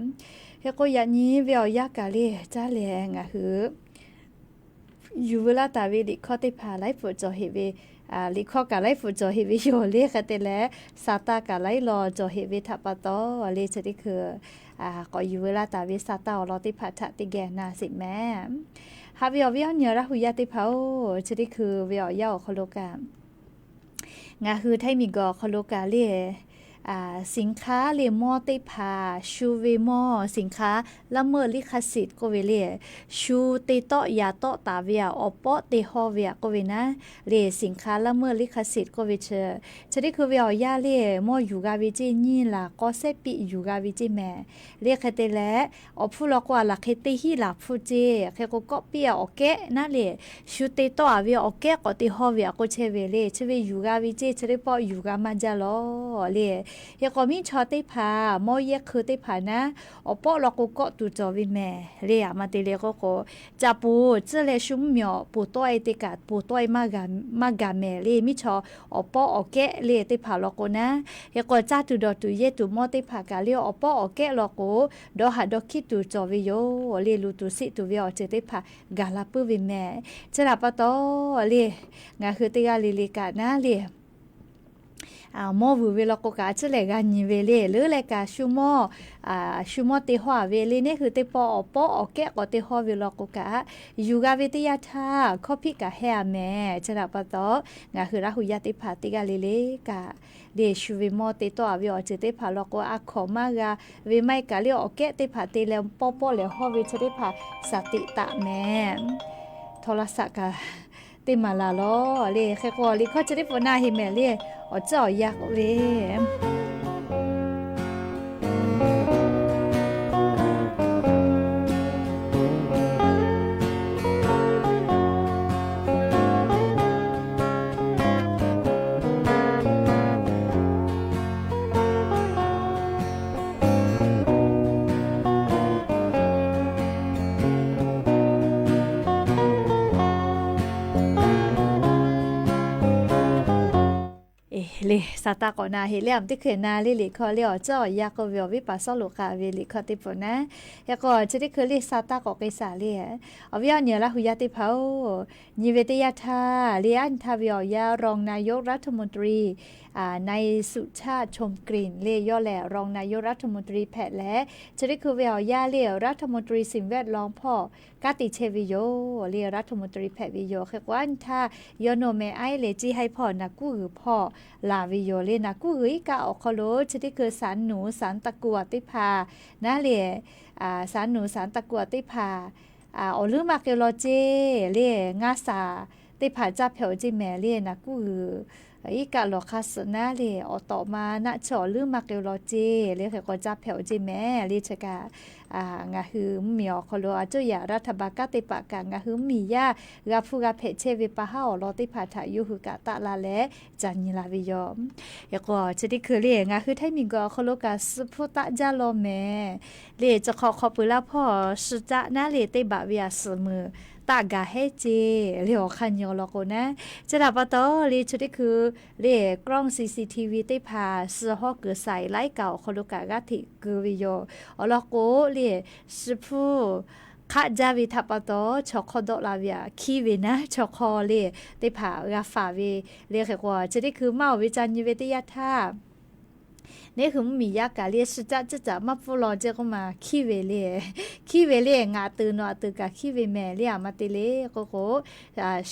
Hk'e k'o, yaꞈ nyi ve awˬ yanˇ kaꞈ le, caˇ lehˬ ngaˬ hui yuˬ veu laˇ taˍ ve liꞈ hkawˇ teˇ hpaˍ laiˉ pfuhˍ cawˬ heꞈ ve, liꞈ hkawˇ kaꞈ laiˉ pfuhˍ cawˬ heꞈ ve yoˬ le. Hk'e te leh, sa taˇ kaꞈ laiˉ law cawˬ heꞈ ve htaꞈ pa taw le, chi teˇ hkui k'awꞈ yuˬ veu laˇ taˍ ve sa taˇ awˬ lawn teˇ hpaˍ htaꞈ teˇ geh na sheˍ mehˍ. Haꞈ ve awˬ viˉ awˬ nyi Laˇ hu yaˇ teˇ hpaˍ-oˬ, chi teˇ hkui ve awˬ yanˇ awˬ hk'aw lo kaꞈ ngaˬ hui htaiˇ miˬ guiˬ awˬ hk'aw lo kaꞈ le, สินค้า le mawˇ teˇ hpaˍ, shu ve mawˇ สินค้า ละเมิดลิขสิทธิ์ k'oˆ ve le, shu te tawˆ yaꞈ tawˆ taˍ ve aꞈ, awˬ pawˆ te hawˇ ve aꞈ k'oˆ ve naˉ le, สินค้า ละเมิดลิขสิทธิ์ k'oˆ ve chi, chi teˇ hkui ve awˬ yanˇ le, mawˇ yuˬ g'a ve ceˇ nyiˇ laˬ k'awˇ sehˉ piˆ yuˬ g'a ve ceˇ mehˍ. Le hk'e te leh, awˬ hpfuhˇ law k'o, a laˬ hk'e teˇ hinˉ laˬ hpfuhˇ ceˇ. Hk'e k'o, kawˆ piˇ awˬ kehˉ naˉ le, shu te tawˆ a ve awˬ kehˉ k'awꞈ te hawˇ ve aꞈ k'oˆ chehˇ ve le. Chi ve yuˬ g'a ve ceˇ, chi teˇ pawˆ yuˬ g'a maˇ jaˇ lawˬ le. Hk'e k'o, miˉ chaw teˇ hpaˍ mawˇ yehˇ hkui teˇ hpaˍ naˉ, awˬ pawˆ law k'o kawˆ tuˬ cawˬ ve mehˍ le. Aˬ ma te le k'oˆ k'o, caꞈ poˬ tcuhˇ leh shu mvuhˇ miˬ awˬ poˬ tawˆ e te kaꞈ poˬ tawˆ e maˇ gaˬ mehˍ le. Miˉ chaw awˬ pawˆ awˬ kehˉ le teˇ hpaˍ law k'o naˉ, hk'e k'o, caˇ tuˬ dawˬ tuˬ yehˇ tuˬ mawˇ teˇ hpaˍ kaꞈ le, awˬ pawˆ awˬ kehˉ law k'o, dawˇ haꞈ dawˇ hkiˇ tuˬ cawˬ ve yoˬ le. Luˬ tuˬ siˆ tuˬ ve awˬ ceuˬ teˇ hpaˍ gaˬ la puiˉ ve mehˍ. Chi htaꞈ pa taw le, ngaˬ hui teˇ g'aˇ le le kaꞈ naˉ le, mawˇ vuiˬ ve law k'o kaꞈ, a ciˉ lehˬ g'a nyi ve le. Leuˉ leh kaꞈ shu mawˇ, shu mawˇ te hawˇ a ve le. Neˇ hui teˇ pawˆ awˬ pawˆ awˬ kehˉ k'awꞈ te hawˇ ve law k'o kaꞈ, yuˬ g'a ve teˇ yanˇ htaˇ hkawˇ hpiˆ kaꞈ heh a mehˍ. Chi htaꞈ pa taw, ngaˬ hui Laˇ hu yaˇ teˇ hpaˍ teˇ g'aˇ le le kaꞈ le, shu ve mawˇ te tawˆ a ve awˬ ceuˬ teˇ hpaˍ law k'o, a hkawnˍ maˇ g'a ve maˇ heˆ kaꞈ le, awˬ kehˉ teˇ hpaˍ te leh pawˆ pawˆ lehˬ hawˇ ve chi teˇ hpaˍ shaˍ tiꞈ taˍ mehˍ. Htawˇ laˇ shaꞈ kaꞈ teˇ maˍ laˬ lawˬ le. Hk'e k'o, liꞈ hkawˇ chi teˇ pfuhˍ na heˍ mehˍ le, awˬ ciˉ awˬ yanˇ k'oˆ ve le, sa taˇ k'awꞈ na heˍ le. Aˬ ma teˇ hkui na le, liꞈ hkawˇ le awˬ ciˉ awˬ yanˇ k'oˆ ve awˬ viˉ paˍ Sawˉluꞈ k'aˍ ve liꞈ hkawˇ teˇ pfuhˍ na. Hk'e k'o, chi teˇ hkui le sa taˇ k'awꞈ k'ai shaˍ le. Awˬ viˉ awˬ nyi Laˇ hu yaˇ teˇ hpaˍ-oˬ, nyi ve teˇ yanˇ htaˇ le, a nyi htaˇ ve awˬ yanˇ รองนายกรัฐมนตรี นายสุชาติ ชมกลิ่น le yawˇ lehˬ รองนายกรัฐมนตรี hpehꞈ leh, chi teˇ hkui ve awˬ yanˇ le รัฐมนตรีสิ่งแวดล้อม hpawˇ kanˉ te chehˇ ve yoˬ le. รัฐมนตรี hpehꞈ ve yoˬ. Hk'e k'o, a nyi htaˇ yawˇ nawˬ meh aiˉ leh ciˇ haiˉ hpawˇ naˍ kuˉ g'uiˬ hpawˇ laˬ ve yoˬ le. Naˍ kuˉ g'uiˬ iˉ kaˆ awˬ hk'aw lo chi teˇ hkui สวนหนู สวนตะกั่ว teˇ hpaˍ naˉ le, สวนหนู สวนตะกั่ว teˇ hpaˍ awˬ leuˉ maˇ k'ai law ceˇ le. Ngaˇ shaˍ teˇ hpaˍ caˇ hpehꞈ-oˬ ceˇ mehˍ le. Naˍ kuˉ g'uiˬ iˉ kaˆ lawˬ hk'aˇ suh naˉ le, awˬ tawꞈ ma naˆ chi awˬ leuˉ maˇ k'ai law ceˇ le. Hk'e k'o, caˇ hpehꞈ-oˬ ceˇ mehˍ le. Chi kaꞈ ngaˬ hui mvuhˇmiˬ awˬ hk'aw lo a cuˇ yaꞈ รัฐบาล kanˉ te paˍ kaꞈ ngaˬ hui mvuhˇmiˬ yaˇ g'a hpuˇ g'a hpehꞈ chehˇ ve pa haˉ awˬ lawn teˇ hpaˍ htaꞈ yawˇ hui kaꞈ taˆ la leh ca nyi la ve yoˬ. Hk'e k'o, chi teˇ hkui le ngaˬ hui htaiˇ miˬ guiˬ awˬ hk'aw lo kaꞈ suh hpuˇ taˆ jaˇ law mehˍ le. Chi hk'aw hk'aw pui laˇ hpawˇ suh caˆ naˉ le teˇ baꞈ ve aꞈ suhˍ meuˍ taˆ gaˬ heˉ ceˇ le. Awˬ hk'aˇ nyi awˬ lawn k'o naˉ, chi htaꞈ pa taw le chi teˇ hkui le กล้อง ซีซีทีวี teˇ hpaˍ suh hawˉ kuiˬ saiˍ laiˉ kaꞈ awˬ hk'aw lo kaꞈ g'aˇ hteꞈ keu ve yoˬ. Awˬ lawn k'o le, suh hpuˇ hk'aˆ jaˇ ve htaꞈ pa taw chaw hk'awˇ dawˆ la ve aꞈ hkiˇ ve naˉ, chaw hk'aw le teˇ hpaˍ g'a faˍ ve le. Hk'e k'o, chi teˇ hkui maˇ oˬ ve ca nyi ve teˇ yanˇ htaˇ, neˇ hui mvuhˇmiˬ yaˇ kaꞈ le suh caˆ ciˇ caꞈ maˇ pfuhˇ law ceˇ k'oˆ ma hkiˇ ve le. Hkiˇ ve le ngaˬ tuˬ nawˬ aꞈ tuˬ kaꞈ hkiˇ ve mehˍ le. Aˬ ma te le k'oˆ k'o,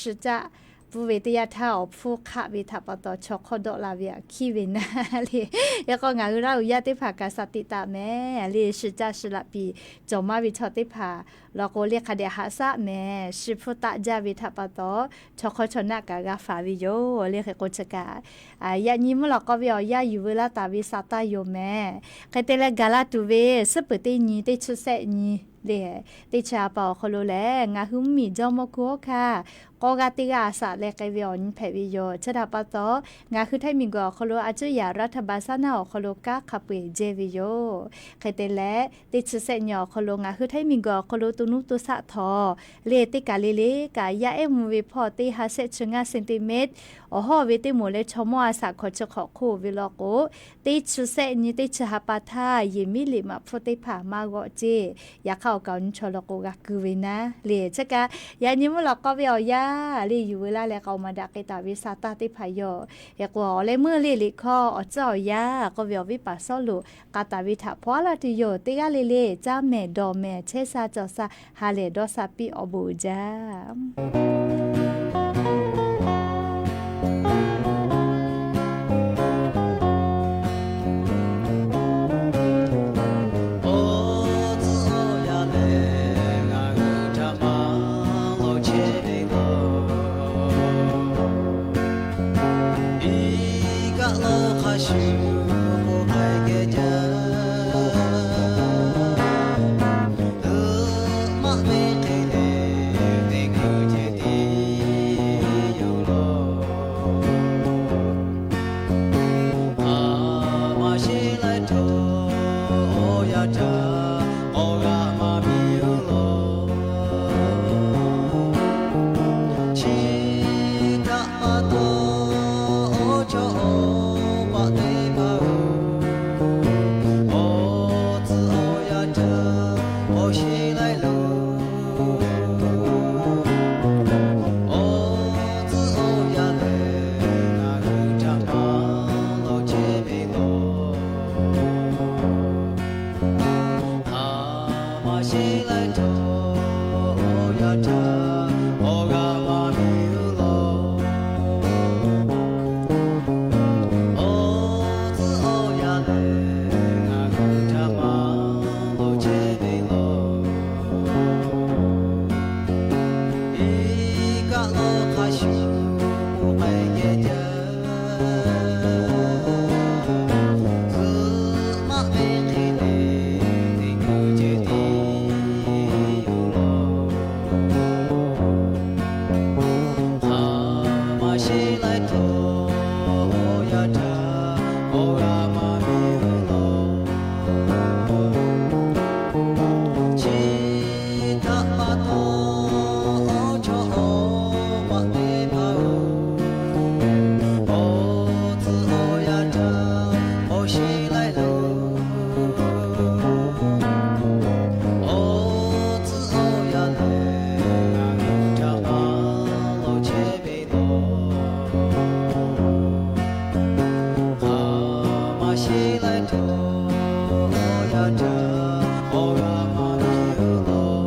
suh caˆ pfuhˇ ve teˇ yanˇ htaˇ awˬ hpfuhˇ hk'aˆ ve htaꞈ pa taw chaw hk'awˇ dawˆ la ve aꞈ hkiˇ ve naˉ le. Hk'e k'o, ngaˬ hui Laˇ hu yaˇ teˇ hpaˍ kaꞈ shaˍ tiꞈ taˍ mehˍ le. Suh caˆ suh laꞈ piˍ cawˬ maˇ ve chaw teˇ hpaˍ law k'o le hk'a dehꞈ haꞈ shaˆ mehˍ. Suh hpuˇ taˆ jaˇ ve htaꞈ pa taw chaw hk'awˇ chaw naˆ kaꞈ g'a faˍ ve yoˬ le. Hk'e k'o, chi kaꞈ yaꞈ nyi mvuhˇ lawꞈ k'aw ve awˬ yanˇ yuˬ veu laˇ taˍ ve sa taˇ yoˬ mehˍ. Hk'e te leh gaˬ la tuˬ ve suhˉ peuˬ teˇ nyi teˇ chi sehˆ nyi Lehˬ, teˇ chi ha pa awˬ hk'aw lo lehˬ, ngaˬ hui mvuhˇmiˬ jawˇmawˇ hkuˇ hawˉ hkanˇ k'awˇ g'aˇ teˇ g'aˇ a shaꞈ leh k'ai ve awˬ nyi hpehꞈ ve yoˬ. Chi htaꞈ pa taw, ngaˬ hui Htaiˇ miˬguiˬ awˬ hk'aw lo a cuˉ yaꞈ รัฐบาล saˉ naˇ awˬ hk'aw lo kanˉ hk'a peu-eˬ jehˇ ve yoˬ. Hk'e te leh, teˇ chi sehˆ nyi awˬ hk'aw lo ngaˬ hui Htaiˇ miˬguiˬ awˬ hk'aw lo to nuˇ to shaˆ htawˇ, lehˬ teˇ kaˬ le le kaꞈ yaˇ ehˉ mvuh ve hpawˇ teˇ ha sehˆ chi ngaˇ centimeter awˬ hawˉ ve teˇ moˍ leh chaw mawˇ a shaꞈ hkawꞈ chi hk'awꞈ hk'oˆ ve law k'o, teˇ chi sehˆ nyi teˇ chi ha pa htaˇ yehˬ miˉ liꞈ maꞈ hpfuhˇ teˇ hpaˍ maˇ g'awˆ ceˇ. Yaꞈ hk'aˇ awˬ kaˍ awˬ nyi chaw law k'o g'a ku ve naˉ lehˬ, chi kaꞈ yaꞈ nyi mvuhˇ lawꞈ k'aw ve awˬ yanˇ lehˬ, yuˬ ve laˇ leh k'a-oˍ maˍ daꞈ k'ai taˍ ve sa taˇ teˇ hpaˍ yoˬ. Hk'e k'o, awˬ leh meuˇ lehˬ liꞈ hkawˇ awˬ tcuhˉ awˬ yanˇ k'oˆ ve awˬ viˉ paˍ Sawˉluꞈ k'a taˍ ve htaꞈ hpaw aˉ laˇ tuˬ yoˬ. Teˇ g'aˇ le le caˇ mehˍ dawˬ mehˍ chehˇ sha cawˬ sha ha lehˬ dawˇ sha piˇ awˬ bon uiˍ jaˇ. Awˬ tcuhˉ awˬ yanˇ lehˬ ngaˬ hui htaꞈ maˇ lawˬ chehˇ ve yoˬ. Iˉ kaˆ lawˇ hk'a shuˍ k'oˆ k'ai geh jaˇ. Uiˍ maˆ ve hk'e lehˬ, teˇ hkui ceh tiˉ yoˬ law. Hk'aˬ ma sheˍ laiˉ htawˇ, awˬ yanˇ htaꞈ awˬ g'aˇ maˇ miˬ-oˬ law. Chi htaꞈ pa taw, awˬ chawˇ awˬ paˆ teˇ hpaˍ-oˬ, awˬ tcuhˉ awˬ yanˇ htaꞈ awˬ sheˍ laiˉ loˬ. Awˬ tcuhˉ awˬ yanˇ lehˬ, ngaˬ hui htaꞈ maˇ lawˬ chehˇ ve yoˬ. Hk'aˬ ma sheˍ laiˉ htawˇ, awˬ yanˇ htaꞈ awˬ g'aˇ maˇ miˬ-oˬ law. Awˬ tcuhˉ awˬ yanˇ lehˬ, ngaˬ hui htaꞈ maˇ lawˬ chehˇ ve yoˬ. Iˉ kaˆ lawˇ hk'a shuˍ k'oˆ k'ai geh jaˇ. Uiˍ maˆ ve hk'e lehˬ, teˇ hkui ceh tiˉ yoˬ law. Hk'aˬ ma sheˍ laiˉ htawˇ, awˬ yanˇ htaꞈ awˬ g'aˇ maˇ miˬ-oˬ law. Chi htaꞈ pa taw, awˬ chawˇ awˬ paˆ teˇ hpaˍ-oˬ, awˬ tcuhˉ awˬ yanˇ htaꞈ awˬ sheˍ laiˉ loˬ. Awˬ tcuhˉ awˬ yanˇ lehˬ, ngaˬ hui htaꞈ maˇ lawˬ chehˇ ve yoˬ. Hk'aˬ ma sheˍ laiˉ htawˇ, awˬ yanˇ htaꞈ awˬ g'aˇ maˇ miˬ-oˬ law.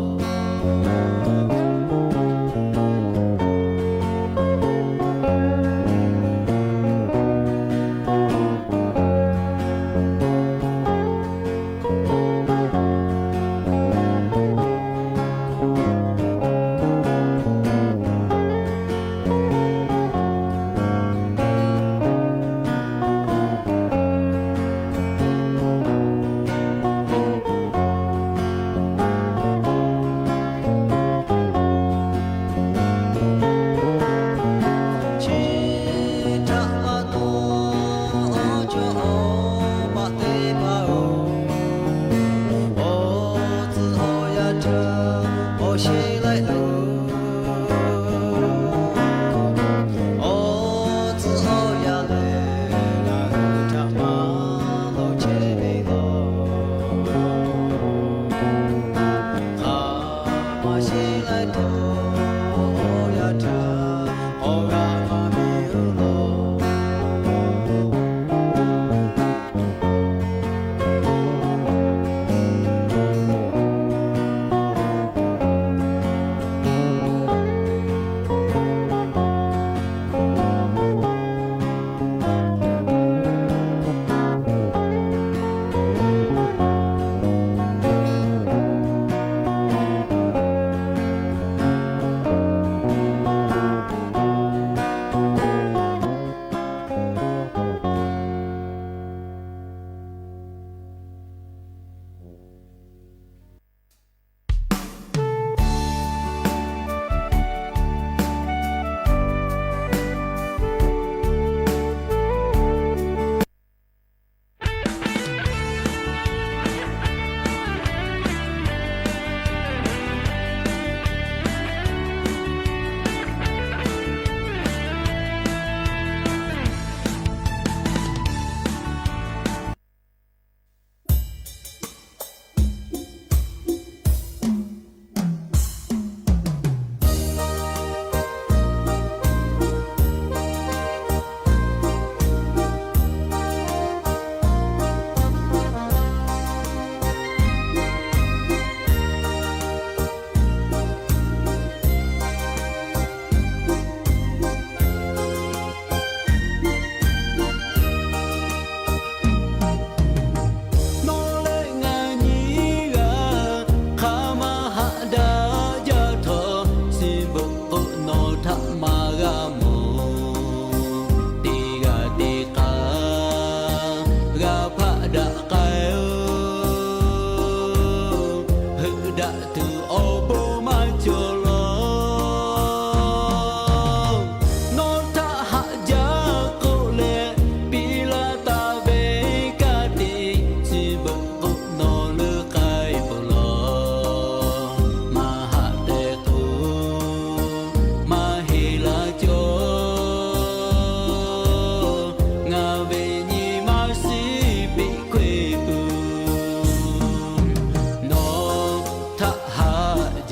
Chi htaꞈ pa taw, awˬ chawˇ awˬ paˆ teˇ hpaˍ-oˬ, awˬ tcuhˉ awˬ yanˇ htaꞈ awˬ sheˍ laiˉ loˬ. Awˬ tcuhˉ awˬ yanˇ lehˬ, ngaˬ hui htaꞈ maˇ lawˬ chehˇ ve yoˬ. Hk'aˬ ma sheˍ laiˉ htawˇ, awˬ yanˇ htaꞈ awˬ g'aˇ maˇ miˬ-oˬ law.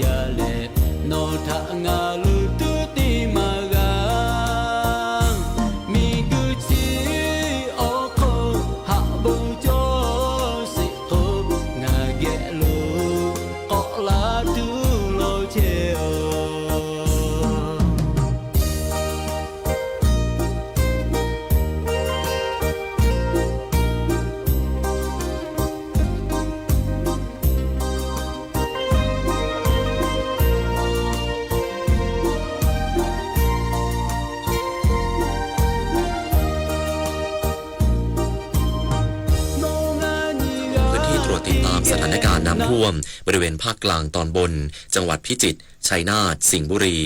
Yaˇ lehˬ, nawˬ htaꞈ ngaˬ lo tuˉ te maˇ g'a. Miˬguiˬ chi awˬ hk'aw haꞈ bon cawˇ sheˍ k'o, ngaˬ geh lo k'awꞈ la tuˬ law chehˇ-oˬ. พื้นที่ตรวจติดตามสถานการณ์น้ำท่วมบริเวณภาคกลางตอนบน จังหวัดพิจิตร ชัยนาท สิงห์บุรี